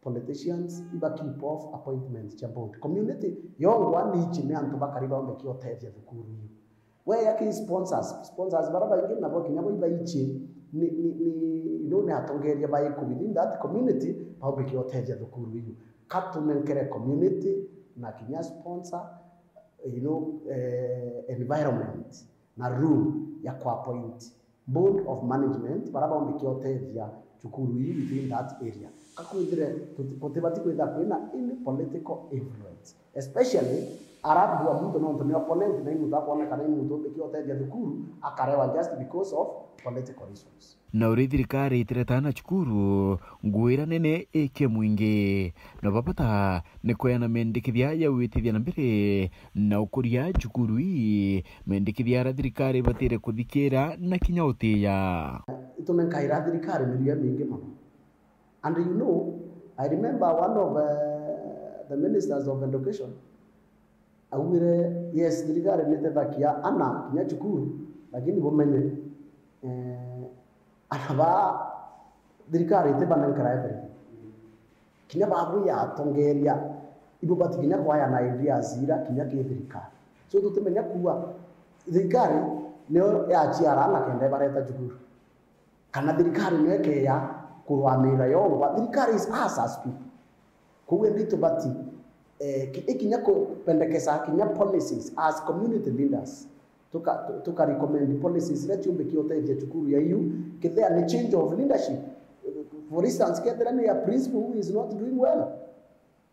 politicians iba keep off appointments cia board. Community yongwa ni ichi ni antu bakari baumbikia utethia thukuru iu. We ya ki sponsors, sponsors bara baingi nabo kinya bo iba ichi ni, ni, ni, you know, ni atongeria ba iku within that community baumbikia utethia thukuru iu. Ka tunenkere community na kinya sponsor, you know, eh, environment na room ya ku appoint board of management bara baumbikia utethia cukuru ii within that area. Ka kwithire tuti-, gutibati kwithira kwina any political influence, especially arabu wa muntu nontu ni opponent na i muntu akwonekana i muntu umbikia utethia thukuru, akarewa just because of political reasons. Na uri thirikari itireta na cukuru, nguira nene ikie mwingi. Na babata ni kweana mendekithia ya gwitithia na mbere na ukuria cukuru ii, mendekithia aria thirikari ibatire kuthikira na kinya utiya. Itume nkaira thirikari miria mingi mono. And you know, I remember one of, uh, the ministers of education augire, yes, thirikari nitethagia ana kinya cukuru, lakini bumenye, eh, ana ba thirikari itibanenkera everything. Kinya babu ya atongeria, ibo bati kinya kwaya na ideas ira kinya ki thirikari. So tutimenya kuuga thirikari niyo yaciara ana kenda ibareta cukuru. Kana thirikari niyo ikeya kurwamira yongwa. Thirikari is us as people. Koguo indi tubati, eh, ki-, ikinya kupendekeza kinya policies as community leaders. Tuka, tu-, tuka recommend policies iria ciumbikia utethia cukuru ya iu, kethira ni change of leadership. For instance, kethira ni a principal who is not doing well,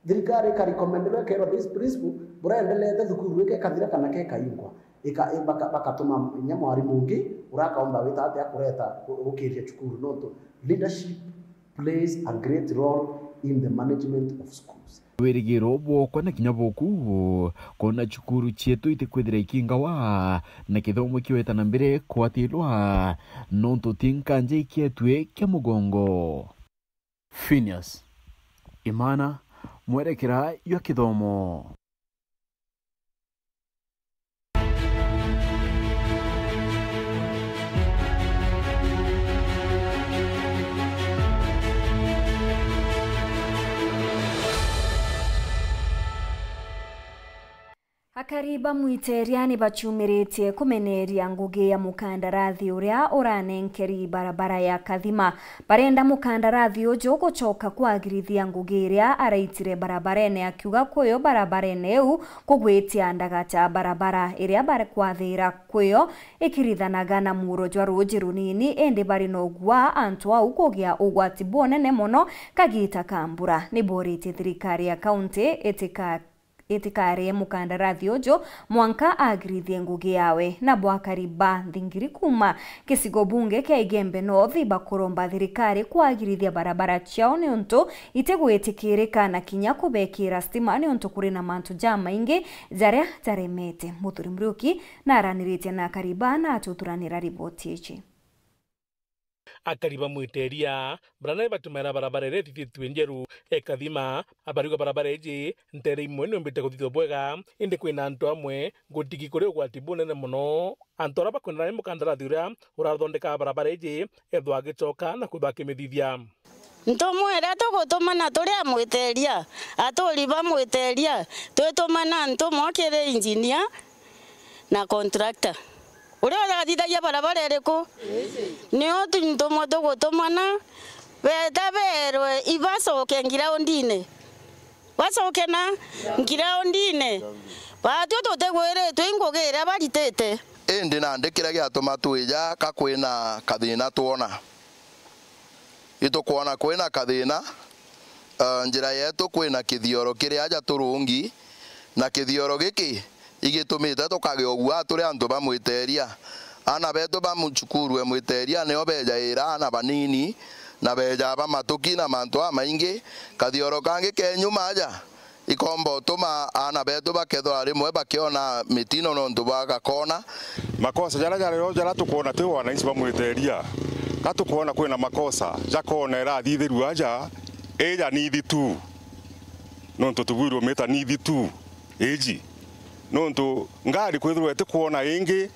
thirikari ika recommend, ikerwa this principal, buraendelete thukuru ike ikathira kana ke kaingwa. Ika-, baka-, bakatuma inya mwarimu ungi urakaumba gwita atia kureta gu-, gukiria cukuru, nontu leadership plays a great role in the management of schools. Wirigiro bwokwa na kinya buku kwona cukuru cietu itikwithira ikingawa na kithomo kiweta na mbere kwatilwa nontu ti nkanja ikietue kia mugongo. Phineas Imana, mwerekera jwa kithomo. Akari ba Mwiteria ni bacumiritie kumeneria ngugi ya mukandarathi uria uranenkeri barabara ya Kathima. Barenda mukandarathi uju gucoka kwagirithia ngugi iria araitire barabarene, akiuga kwiyo barabarene iu kugwitia ndagaca barabara iria bakwathira kwiyo ikirithanaga na muro jwa ruuji runini, indi bari na ugua antu au kugia ugwati bunene mono kagita ka mbura. Ni boritie thirikari ya kaunti itika itikarie mukandarathi uju mwanka agirithie ngugi yawe. Nabo akari ba Nthingiri kuuma gicigo bunge kia Igembe North bakuromba thirikari kwagirithia barabara ciao niuntu itigwitikirika na kinya kubekira stima niuntu kuri na mantu jamaingi jaria jaremete. Muthuri Muriuki naraniritie na akari ba na atuturanira riboti iji. Akari ba Mwiteria, baria nai batumaira barabara iria ithithitue njeru e Kathima, abariuga barabara iji ntere imwe niumbite kuthithua bwega, indi kwina antu amwe ngutiki kuri ugwati bunene mono. Antu aria bakwendana na mukandarathi uria urathondeka barabara iji ethwa agicoka na kwithwa akimithithia. Ntumwa iria tugutumana turi a Mwiteria, aturi ba Mwiteria, twitumana ntumwa kiri engineer na contractor. Uria urathithagia barabara iriku? Niu tu-, ntumwa tugutumana, beta berwe ibacoke ngiraundine. Bacoke na ngiraundine. Batwi tutigwiritwe i ngugi iria baritite. Indi nandi kiria giatuma twija ka kwina kathina twona. Itukwona kwina kathina, eh, njira yetu kwina kithioro kiri aja turungi, na kithioro giki igitumite tukagia ugua turi antu ba Mwiteria. Aana betu ba mu-, cukuru e Mwiteria nio bejaira aana banini, na bejaa bamatuki na mantu amaingi. Kathioro kangi ke nyuma aja, ikomba utuma aana betu bakethirwa rimwe bakiona mitino nontu bwa gakona. Makosa jaria jario jaria tukwona twi wananchi ba Mwiteria, ka tukwona kwina makosa jakona irathithirua aja, ija nithi tu, nontu tubwirwe mita nithi tu iji, nontu ngari kwithirwa itikwona ingi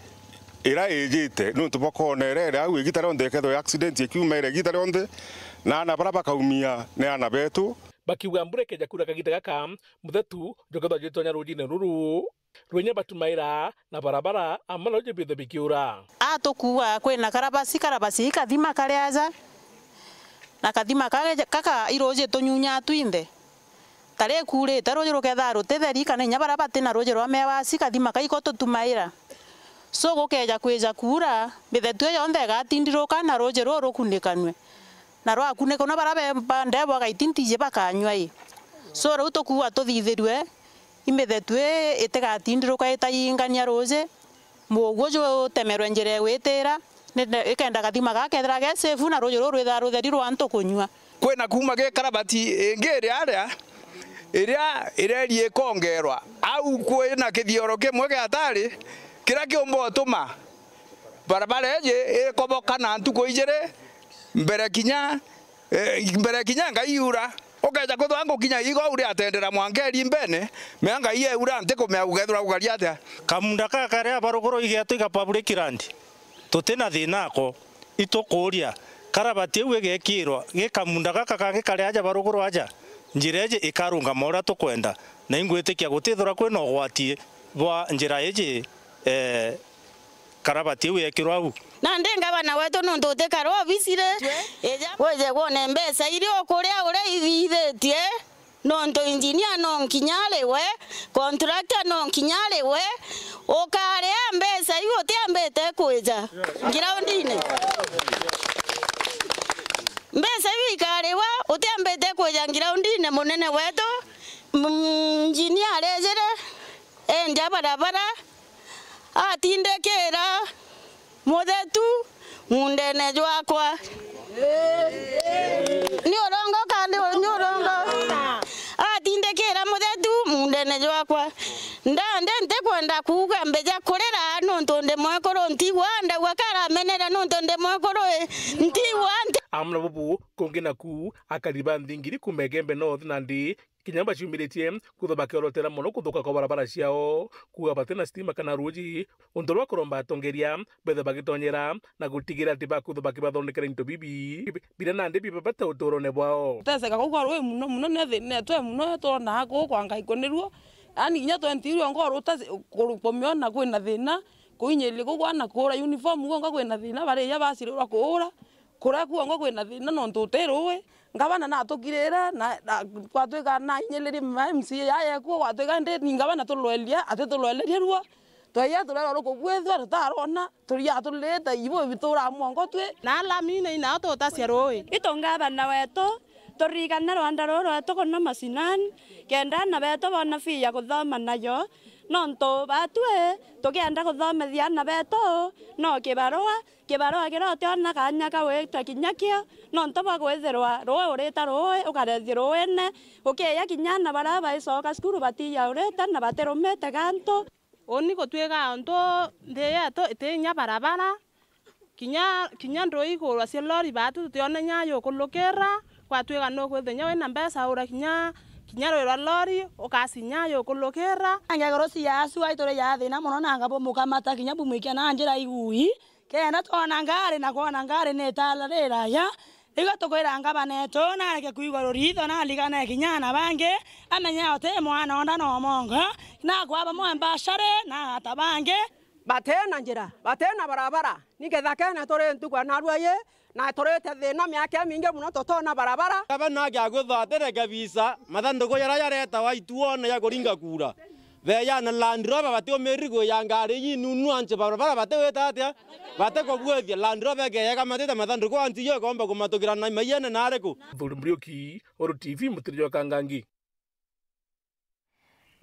ira ijite, nontu bwa kona irere au igita rionthe, ikethirwa accident ikiumaira igita rionthe, na aana baria bakaumia ni aana betu. Bakiuga mbura ikeja kuura kagita gaka, muthetu jukethwa jitonya ruujine ruru, rwenya batumaira na barabara amwe na ruuji bithwe bikiura. A tukuua kwina karabasi, karabasi i Kathima kari aja, na Kathima kage-, kaka i ruuji tunyunyaa twinthe. Ta riu kuurite, ruuji rukethaa rutitheri, kana inya baria bati na ruuji rwa mewasi, Kathima kaiko tutumaira. So gukeja kwija kuura, mithetu iyo yonthe igatindiruka na ruuji ruu rukunikanue. Na rwakunikwa na baria be-, ba ndebo agaitintiiji bakanyua i. So riu tukuua tuthithirue, i mithetu ii itigatindiruka itayingania ruuji, muguo jutemerwe njira igwitira, ni, ni, ikenda Kathima gakethira ge safe na ruuji ruu rwithaa rutheri rwa antu kunyua. Kwina kuuma gi karabati ingi iria aria, iria irerie ikongerwa. Au kwina kithioro kimwe gia atari, kiria kiumba utuma barabara iji ikoboka na ntuku ijiri mbere kinya, eh, mbere kinya Ngai iura. Ukeja kwithwa ngukinya igo uri atendera mwanka irimbene, mea Ngai eura ntikumea gukethirwa gukari atia. Kamunda ka karia baruguru igeetwa iga public land, tuti na thina ako. Itukuuria, karabati iu igekirwa gi kamunda gaka kangi kari aja baruguru aja, njira iji ikarungama uria tukwenda, na ingwitikia gutithirwa kwina ugwati bwa njira iji, eh, karabati iu yekirwa au. Nandi ngavana wetu nuntu utikara obisi ri, ija wije gwone mbeca iria ukuria uria ithithitie, nontu engineer no nkinya ariwe, contractor no nkinya ariwe, ukaria mbeca iu utiambite kwija ngiraundine. Mbeca iu ikariwa utiambite kwija ngiraundine, munene wetu, mm, engineer arejire, endia barabara, atindikira muthetu mundene jwakwa. Ni jwakwa. Ndandi ntikwenda kuuga mbija kurira nuntu ndi mwekuru, ntigwa ndauga karamenera nuntu ndi mwekuru, ntigwa nti- Amwe na bubu kungi naku, akari ba nthingiri kuuma Igembe North nandi kinya baciumiritie kwithwa bakiorotera mono kuthuka kwa barabara ciao, kuuga batina stima kana ruuji, untu rwa kuromba atongeria bethe bagitonyera na gutigira ati bakwithwa bakibathondekera into bibi biria nandi biba bata uturone bwao. Guteseka kuu kwa ruui muno muno ni thinetwe muno, twonaa kuu kwa Ngai kuniruo. Yaani kinya twenty iri ongo ruta kumiona kwina thina, kuinyiria kuu kwana kuura uniform guonga kwina thina, bariia bacirirwa kuura. Kuria kuongo kwina thina nontu uti ruui. Ngavana natukirire na, na gwatwika nainyiririe ma M C A yaya ekuo, gwatwika indi ni ngavana turweria, atituroererie ruo. Twaia turerwa rukubwithua rutarona, turia turirite ibu bituraa mwongo twi. Na lamine inao tutacia ruui. Itu ngavana wetu, turirikane rwanda ruu rwetu kuno mashinani, kenda ana betu boona fee ya kuthoma nayo, nontu batwi tukienda kuthomithia ana betu no kibarua. Kibarua kiria utiona kanya ka gwita kinya kio, nontu bwa kwithirwa ruui urita ruui, ukarethia ruuine, ukiya kinya ana baria baicoka cukuru batiyaurite na batirumite gantu. Uni gutwika untu nthi yetu itinya barabara, kinya, kinya ndui igurwa cia lori batu tutiona nya yukulukira, gwatwika nukwithia nya wina mbeca ura kinya, kinya rui rwa lori, ukacinya yukulukira. Ngeguru cia acu ai turi ya thina mono na ngabumukamata kinya bumwikia na njira igui. Kenda twona ngari na kwona ngari ni itala riraya, nigo tukwira ngavana etu nareke kwigua ruritho, narigane kinya ana bangi, amenye uti mwana onda no mongo, na kwa bamwe mbacari na ata bangi. Bati na njira, bati na barabara, niketha kene turi ntuku ya narua yi, na turite thina miaka imingi mono tutona barabara. Gavana aki agwithwa atireke visa, mathanduku jaria jaretawa ituone ja kuringa kura. Beja na Land Rover batiumiriri kwija ngari iji nunu anche barabara batiwita atia? Batikubwithia. Land Rover ikeja ikamatite mathanduku anti iyo ikomba kumatukira na maiene na ariku? Muthuri Muriuki, Uru T V, mutiri jwa Kangangi.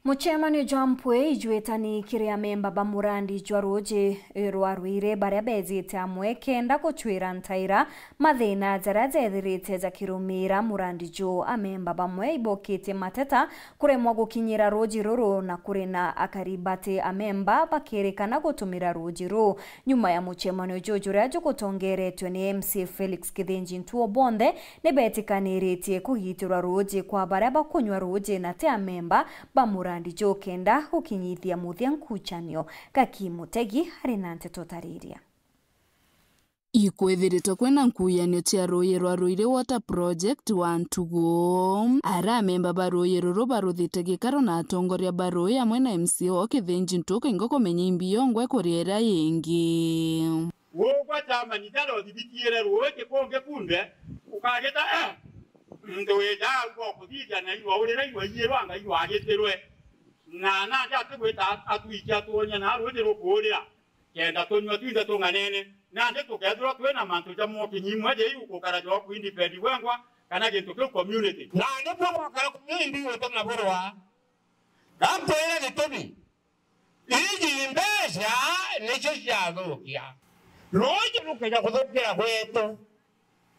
Mucemanio jwa mpwi ijwitani kiri amemba ba murandi jwa ruuji rwa Ruiri baria beejite amwe kenda gucwira ntaira mathina jaria jeethirite jakirumira murandi juu. Amemba bamwe ibokitie mateta kuremwa gukinyira ruuji ruru, na kuri na akari bati amemba bakirikana gutumira ruuji ruu. Nyuma ya mucemanio juu juria jugutongeretwe ni M C A Felix Kithinji, ntuo bonthe ni beetikaniritie kugitirwa ruuji kwa baria bakunywa ruuji na ti amemba ba murandi juu kenda gukinyithia muthia nkuchanio. Gaki Mutegi ari na nteto tariria. Ikwithiritwe kwina nkuyanio cia ruuji rwa Ruiri Water Project wa ntugu. Ara amemba ba ruuji ruru baruthite gikaro na atongoria ba ruuji amwe na M C A o Kithinji ntuku ingo kumenya imbi yongwe kuria iria ingi. Ugwa chairman jara uthibitiire ruuji kungi kunthe, ukagita, eh, muntu wija au gwa kuthithia na iwa urira iwa iyirwa anga iwa agitirwe. Na nandi atigwita atwikia atwonia na ruuji rukuurira, kenda tunyua twinthe tung'anene. Nandi tukethirwa twina mantu ja mwokinyi imwe ja iu gukara jwa ku independent wengwa kana gintu kiu community. Nandi bwo mwakara kumenya imbi gutuma burwa. Gampwire gitumi. Iji mbeca nicio ciathukia. Ruuji rukeja kuthukira gwetu,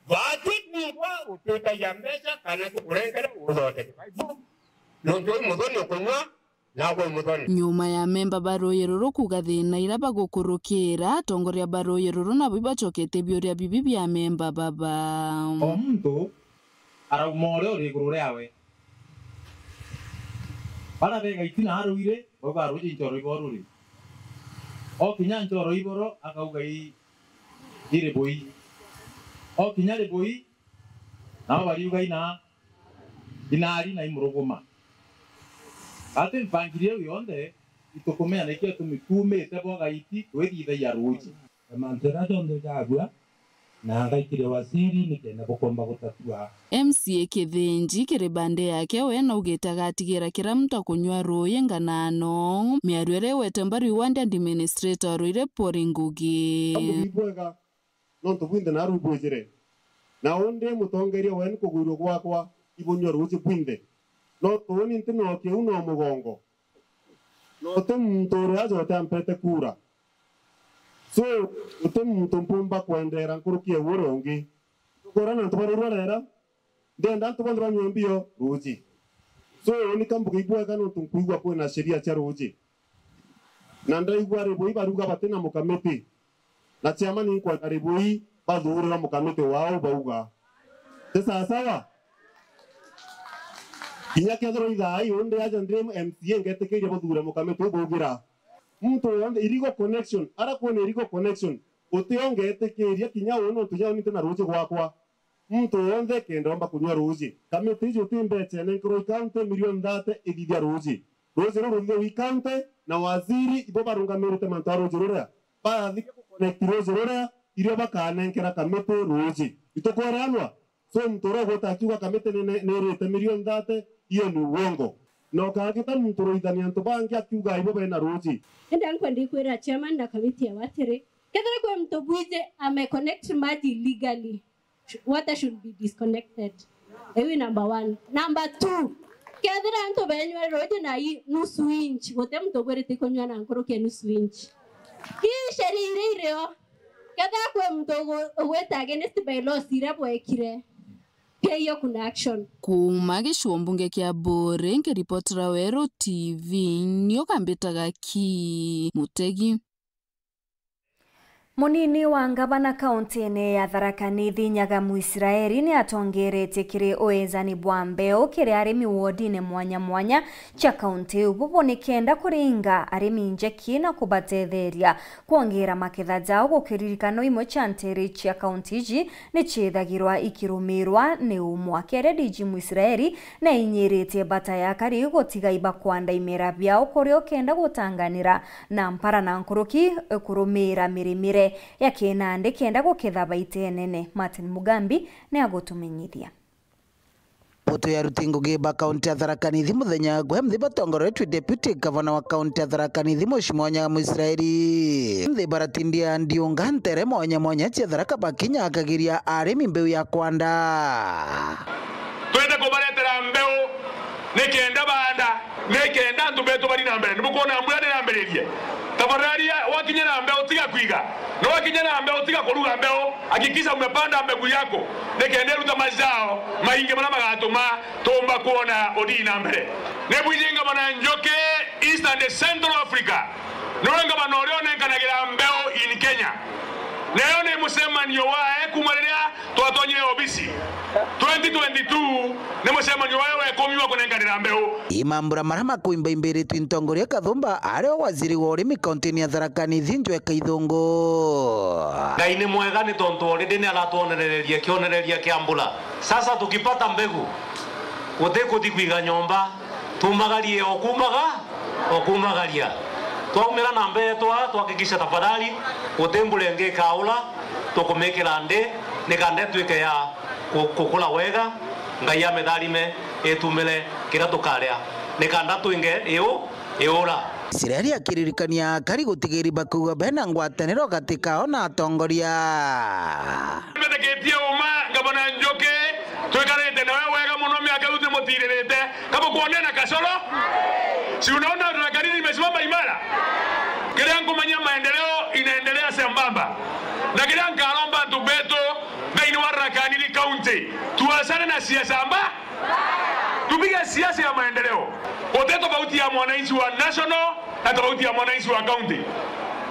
baatwi twingwa gutwikagia mbeca kana tukurengere uthondeke baibu. Nontu wi muthoni ukunywa, naagwe wi muthoni. Nyuma ya memba ba ruuji ruru kuuga thina ira bagukurukira, atongoria ba ruuji ruru nabo ibacokete biuria bibi bia memba baba. O muntu arauma uria uri iguru riawe. Bara bega itina aruire, bauga ruuji nchoro iboro ruri. O kinya nchoro iboro, akauga i, i ribui. O kinya ribui, nao bariuga ina, inari na imuruguma. Ati mpangilio iu yonthe, itukumenya nikio tumi tuumite bwa gaiti twithithagia ruuji. Na mantu jaria jonthe jabua, na ngaikire waziri nikenda bukomba gutatua. M C A Kithinji kiri bande yake we naugite agatigira kira muntu akunywa ruuji nganano. Miario iria igwete mbaru i ward administrator wa Ruiri Paul Ngugi. Ni bwega nontu bwinthe naru bwijire. Na undi mutongeria wenu kugwirua gwakwa ibunywa ruuji bwinthe. No tuuni nti no kiu no mugongo. Na uti muntu uri aja utampete kura. So, uti muntu mpumba kwendeera nkuruki ya uria ungi. Tukora na antu barurwa rera, ndienda antu bonthe banyua mbio ruuji. So, uni ka mbuga ibwega nontu nkwigua kwina sheria cia ruuji. Na ndaigua Ribui baruga batina mukamiti. Na chairman inkwenda Ribui bathuurira mukamiti wao bauga. Ti sawa sawa? Kinya kethirwa ithaa ii undi aja ndi M C A ngetikiria buthuure mukamiti u baugira. Muntu wonthe, irigo connection, ara kwina irigo connection, uti ongetikiria kinya uu nontu nyau ni ntina ruuji gwakwa. Muntu wonthe kenda omba kunyua ruuji. Kamiti iji uti mbecha nenkerwa i county milioni thirty ithithia ruuji. Ruuji ruu ruthithia wi county na waziri ibo barungamirite mantu a ruuji ruria. Barathithia ku connect ruuji ruria, irio bakanenkera kamiti ruuji. Itukweranwa? So muntu uria ugwita akiuga kamiti ni, ni, nirite milioni thirty, hiyo ni uongo. Na ukagita muntu uruithania antu bangi akiuga ibo bena ruuji. Indi ankwenda ikwira chairman na kamiti yao atiri, kethira kwi muntu bwije ame connect maji illegally, sh-, water should be disconnected. Iu number one. Number two, kethira antu benywa ruuji na i nusu inch, guti muntu ubwirite kunywa na nkuruki ya nusu inch. Ii sheria iria irio, kethira kwi muntu ugu-, ugwita against by laws iria bwekire, pia hiyo kuna action. Kuuma gicigo mbunge kia Buuri, nkiripotera Weru T V, nio kambitaga ki Mutegi. Munini wa ngavana kauntiine ya Tharaka Nithi, Nyaga Mwisraeli, ni atongeretie kiri uejani bwa mbeu kiri arimi wodine mwanya mwanya cia kaunti iu, bubu ni kenda kuringa arimi njeki na kubatetheria kwongera maketha jao, gukiririkanwa imwe cia nteere cia kaunti iji ni ciithagirwa ikirumirwa ni umwa. Kere D G Mwisraeli ni ainyiritie bata ya akari gutiga ibakwanda imera biao kuria ukenda gutanganira na mpara na nkuruki kurumira mirimire ya kinandi kenda guketha baita inene. Martin Mugambi ni agutumenyithia. Mboto ya aruti ngugi ba kaunti ya Tharaka Nithi muthenya gwe mthi batongoretwe Deputy Governor wa kaunti ya Tharaka Nithi, Mheshimiwa Nyaga Mwisraeli. Mthi baratindia ndiunga ntere mwanya mwanya cia Tharaka bakinya akagiria arimi mbeu ya kwanda. Twende kubaretera mbeu nikenda baanda, nikenda antu betu bari na mbere. Nibukwona mbura nirambiririe. Tafadhali, wakinya na mbeu, tiga kwiga. Na wakinya na mbeu, tiga kuruga mbeu. Hakikisha umepanda mbegu yako, nikenda iruta mazao maingi maria magatuma tuumba kwona uthii na mbere. Ni bwiji ngavana Njuki, East and Central Africa, niwe ngavana uria unenkanagira mbeu in Kenya. Nayo ni mucemanio wae kuma riria twatonyire obisi twenty twenty-two, ni mucemanio wae wa ikumi wa kunenkanira mbeu. Ii mambura maria makuimbaimbiritie ntongoria Kathumba, aria waziri wa urimi kauntiine ya Tharaka Nithi, Njoe Kaithungu. Ngai ni mwega ni tontu already ni aratwonerereria kionereria kia mbura. Sasa tukipata mbegu, guti kuthi kwiga nyomba, tumagarie o kumaga, o kumagaria. Twaumira na mbere twa, twahakikisha tafadhali, guti mbura ingi ikaura, tukumikira ndi, nikanda itwike ya ku-, kukura wega, Ngai amitharime, itumire kiria tukaria, nikanda twinge iu, iura. Israeli akiririkania akari gutigiri bakuuga bena ngwataniro gati kao na atongoria. Mbitikitie uma, Ngavana Njuki, twikarite nawe wega mono miaka iu tumutiririte. Kama kuonea na kasoro? Si unaona Tharaka Nithi imesimama imara? Kiria nkumenya, maendeleo inaendelea sambamba. Na kiria nkaromba antu betu thiini wa Tharaka Nithi County, tuachane na siasa mbaya. Tupige siasa ya maendeleo. Guti tofauti ya mwananchi wa national na tofauti ya mwananchi wa county.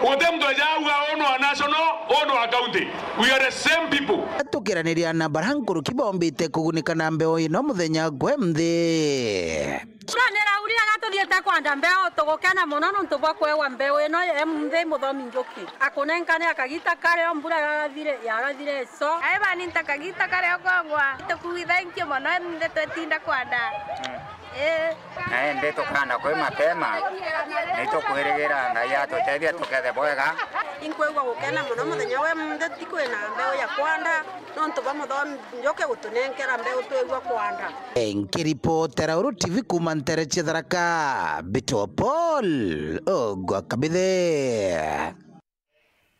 Guti muntu ejauga unu wa national, unu wa county. We are the same people. Tukiraniria na baria nkuruki bombite kugunika na mbeu ino muthenya gwe nthi. Mbura niraurire, gatuthiite kwanda mbeu, tugukena mono nontu bwa kwewa mbeu ino ya M D muthomi Njuki. Akunenkane akagita kario mbura yarathire, yarathire ico. Aibani ntakagita kario kongwa. Tukuwi thank you mono, M D twetinda kwanda. Mm. Ii. Na indi tukanda kwi mapema, nitukwirigira Ngai atutethia tukethe bwega. Inkwigua gukena mono muthenya wa M D, tikwina mbeu ya kwanda, nontu bwa muthomi Njuki gutunenkera mbeu twigua kwanda. Nkiripotera Uru T V kuuma ntere cia Tharaka, Mbitwa Paul Ogwa Kabithe.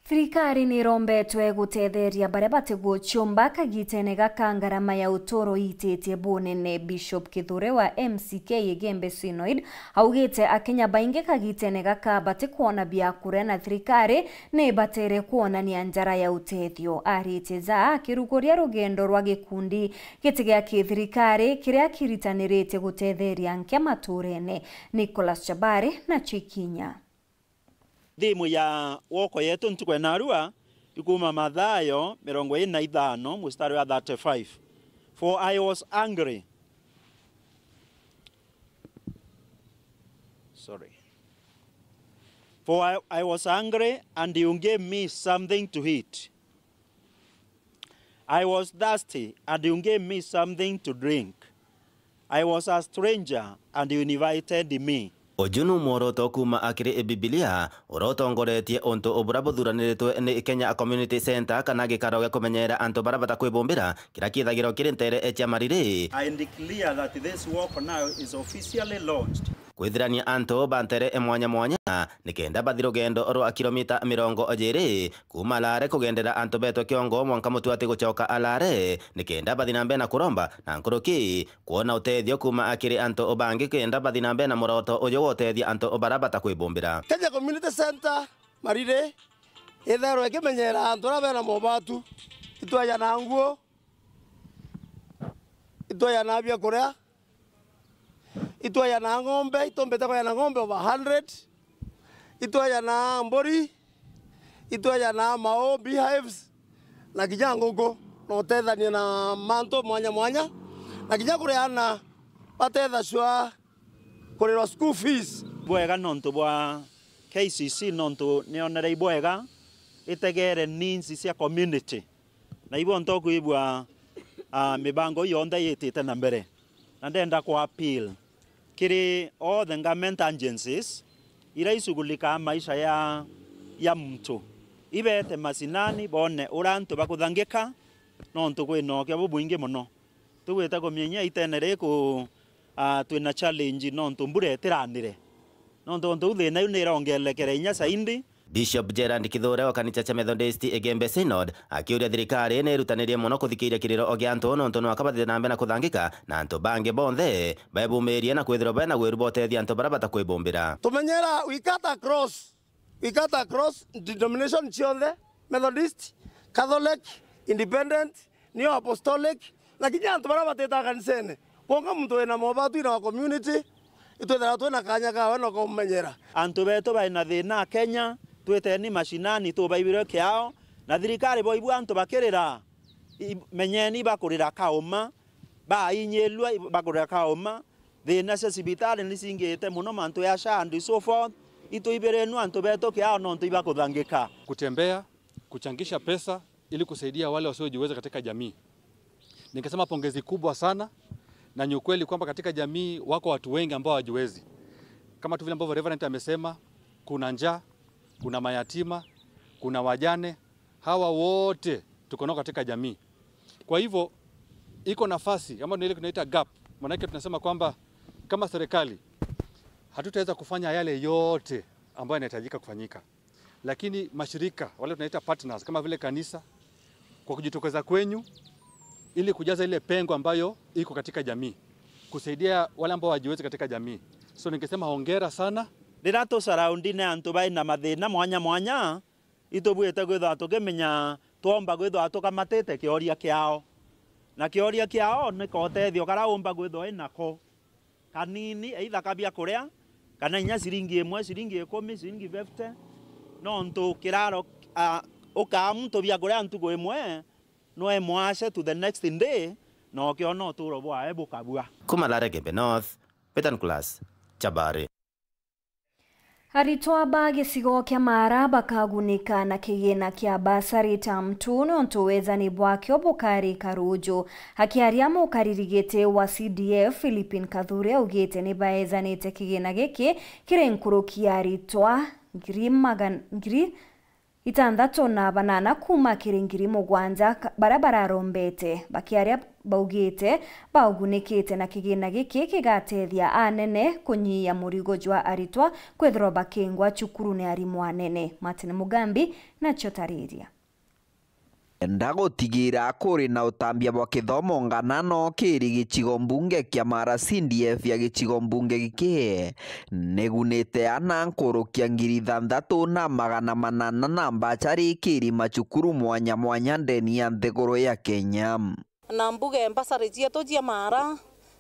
Thirikari ni irombetwe gutetheria baria batiguciumba kagitene gaka ngarama ya uturo iititie bunene. Bishop Kithure wa M C K Igembe Synod augite Akenya baingi kagitene gaka batikwona bia kuria na thirikari ni ibatere kwonania njara ya utethio. Aritie ja akiruguria rugendo rwa gikundi giti gia kithirikari kiria kiritaniritie gutetheria nke maturene. Nicholas Chabari na Chikinya. Thimu ya woko yetu ntuku ya narua ikuma Mathayo mirongo iri na ithano mustari wa thirty-five. For I was angry. Sorry. For I, I was hungry, and you gave me something to eat. I was thirsty, and you gave me something to drink. I was a stranger, and you invited me. Uju nu mworoto kuuma akiri Bibilia uria utongoretie untu buria buthuraniritwe ni Kenya Community Centre, kana gikaro gia kumenyeera antu baria batakwibumbira, kiria kithagirwa kiri nteere cia Mariri. I declare that this walk now is officially launched. Kwithirania antu ba nteere mwanya mwanya, nikenda bathi rugendo rwa kilomita mirongo jiri, kuuma Lare kugendera antu betwe Kiongo mwanka Mutuati gucoka Lare, nikenda bathi na mbere na kuromba na nkuruki kwona utethio kuuma akiri antu bangi, kenda bathi na mbere na muroto uju wa utethia antu baria batakwibumbira. Kenya Community Centre Mariri ithairwe ikimenyeera antu aria bena mobatu. Itwaja na nguo, itwaja na biakuria, itwaja na ng'ombe, itumbite kwaja na ng'ombe over hundred, itwaja na mburi, itwaja na mau, beehives, na kinya nguku, na utethania na mantu mwanya mwanya, na kinya kuri aana batethacua kurirwa school fees. Bwega nontu bwa K C C, nontu nionere ibwega itegere needs cia community. Na ibo ntokwigua, ah, mibango yonthe yitite na mbere. Na ndenda ku appeal kiri all the government agencies iria icughulikaa maisha ya, ya muntu, ibete mashinani bone uria antu bakuthangika, nontu kwina ukia bubwingi mono. Tugwite kumienya itene riku, ah, twina challenge nontu mbura itiranire. Nontu untu u thina iu niirongerekere inya saindi. Bishop Gerald Kithure wa kanisa cia Methodist Igembe Synod akiuria thirikari ni irutanirie mono kuthikiria kiriro gia antu nontu nwaka bathite na mbere na kuthangika na antu bangi bonthe bebumirie na kwithirwa bena wiru bwa utethia antu baria batakwibumbira. Tumenyera we cut across, we cut across denomination cionthe, Methodist, Catholic, Independent, Neo Apostolic, na kinya antu baria batitaga kanisene. Kwonka muntu wina mobatu na wa community, itwithira twina kanya kawe na kumumenyera. Antu betu baina thina Kenya, twiteni mashinani tubaibirwe kiao, na thirikari boibua antu bakirira, i-, menyeni bakurira kauma, bainyilua i-, bakurira kauma, thina cia cibitari nicingite mono, mantu ya SHA and so forth, ituibirenu antu betu kiao nontu ibakuthangika. Kutembea, kuchangisha pesa, ili kusaidia wale wasiojiweza katika jamii. Ningesema pongezi kubwa sana, na ni ukweli kwamba katika jamii wako watu wengi ambao hawajiwezi. Kama tu vile ambavyo Reverend amesema, kuna njaa, kuna mayatima, kuna wajane, hawa wote tuko nao katika jamii. Kwa hivyo, iko nafasi, ama ndio ile tunaita gap, maanake tunasema kwamba kama serikali, hatutaweza kufanya yale yote ambayo yanahitajika kufanyika. Lakini mashirika, wale tunaita partners, kama vile kanisa, kwa kujitokeza kwenyu ili kujaza ile pengo ambayo iko katika jamii, kusaidia wale ambao hawajiwezi katika jamii. So ningesema hongera sana. Riria tucaraundine antu baina mathina mwanya mwanya, itubwite kwithirwa tukimenya twomba kwithirwa tukamatite kioria kiao. Na kioria kiao ni ka utethio karia umba kwithirwa inako. Kanini, either ka biakuria, kana inya ciringi imwe, ciringi ikumi, ciringi fifty, nontu kiraro, ah, ukaa muntu biakuria ntuku imwe, no emwashe to the next day, na ukiona uturo bwae bukabua. Kuma Lare Gembe North, Peter Nicholas, Chabari. Aritwa ba gicigo kia Mara bakagunika na kigina kia bursary term two niuntu wejani bwakio bukarika ruju. Akiaria mukariri giti wa C D F, Philippine Kathure augite nibaejanite kigina giki kiri nkuruki ya aritwa ngiri magana, ngiri, Itanthatũ na banana kuuma kiri ngiri mugwanja ka-, baria bararombete, bakiaria baugite baugunikite na kigina giki kigatethia anene kunyia murigo jwa aritwa kwithirwa bakingwa cukuru ni arimu anene. Martin Mugambi nacio tariria. Enda gutigira kuri na utambia bwa kithomo ngana no kiri gicigo mbunge kia Mara C D F ya gicigo mbunge giki nigunite ana nkurukia ngiri ithanthatu na magana manana na mbachari kiri macukuru mwanya mwanya ndeni ya nthiguru ya Kenya. Na mbuge mbasari cietu cia Mara,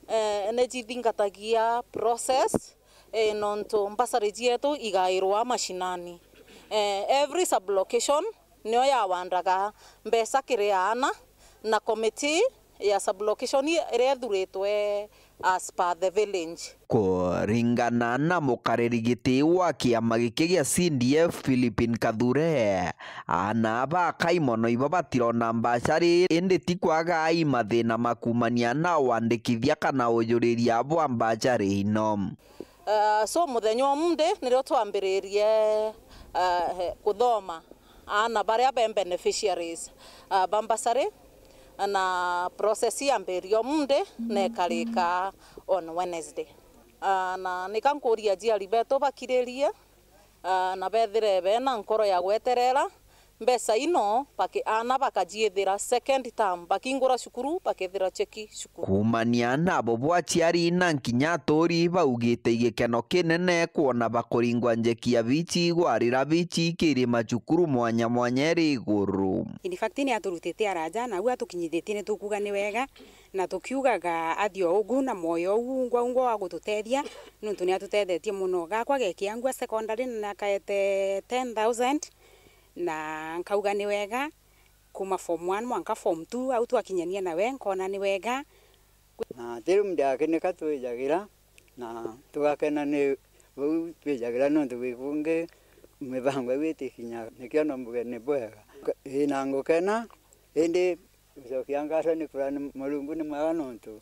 eh, ni cithingatagia process, eh, nontu mbasari cietu igairwa mashinani. Eh, every sub-location nio yawandaga mbeca kiri aana, na committee ya sub-location iria ithuritwe as per the village. Kuringana na mukariri giti wa kiama giki gia C D F, Philippine Kathure, aana ba kaimono ibo batirona mbachari, indi ti kwaga ai mathina makumania na wandikithia kana ujuriria bwa mbachari ino. Uh, so muthenya wa Monday nirio twambiririe, uh, kuthoma aana baria be beneficiaries, uh, ba mbasari, na process yambirie o Monday na ikarika on Wednesday. Ah, na nika nkuria aciari betu bakiririe, ah, na bethire bena nkoro ya gweterera mbeca ino, baki-, aana bakaciithira second term, bakingura cukuru, bakethira cheki cukuru. Kuumania nabo bwa aciari na nkinya aturi baugite igikeno kinene kwona bakuringwa njeki ya bichi, gwarira bichi kiri macukuru mwanya mwanya iri iguru. In fact, ni aturutite araja, na au atukinyithitie ni tukuuga ni wega. Na tukiugaga athio ugu na mwoyo uu ungwa ungwa wa gututethia, nontu ni atutethetie mono. Gakwa ge Kiangua Secondary na nakaete ten thousand, na nkauga ni wega, kuma form one mwanka form two, au twakinyania nawe, nkona ni wega. Na ti riu ndiakinika twijagira, na tugakena ni bau twijagira, nontu wi kungi mibango iu itikinya, nikio no mbuge ni bwega. Ii, na ngukena, indi gucokia ngatho ni kurani Murungu ni mwega, nontu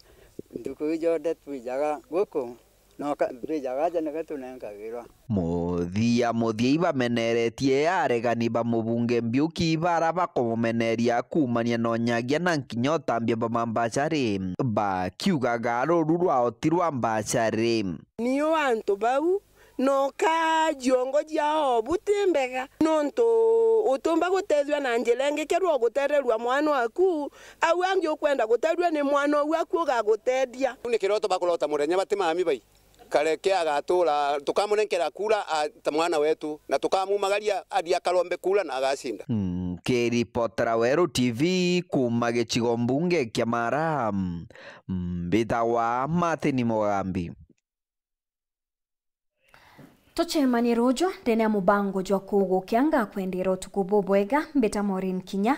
ntuku iu jonthe twijaga guku, noka twijaga aja nike tunenkagirwa. Muthia muthia ibameneretie aregani ba mubunge Mbiuki bara bakumumeneria kuumania na unyagia na nkinya utambia bwa mambachari, bakiugaga ruru rwao ti rwa mbachari. Niu antu bau noka ciongo ciao buti mbega, nontu utiumba gutethua na njira ingi kerwa ugutererua mwana waku, au angi ukwenda guterua ni mwana uu aku ugagutethia. Ni kiroto bakurota murenya bati mami bai. Kareke agatura, tukamunenkera kura a, ta mwana wetu, na tukamumagaria athi akarombe kura na agacinda. Nkiripotera Weru T V kuuma gicigo mbunge kia Mara, mbitagwa Martin Mugambi. Tucemanie ruju ndene ya mubango jwa kugukia, ngakwendera utuku bubwega. Mbita Maureen Kinya.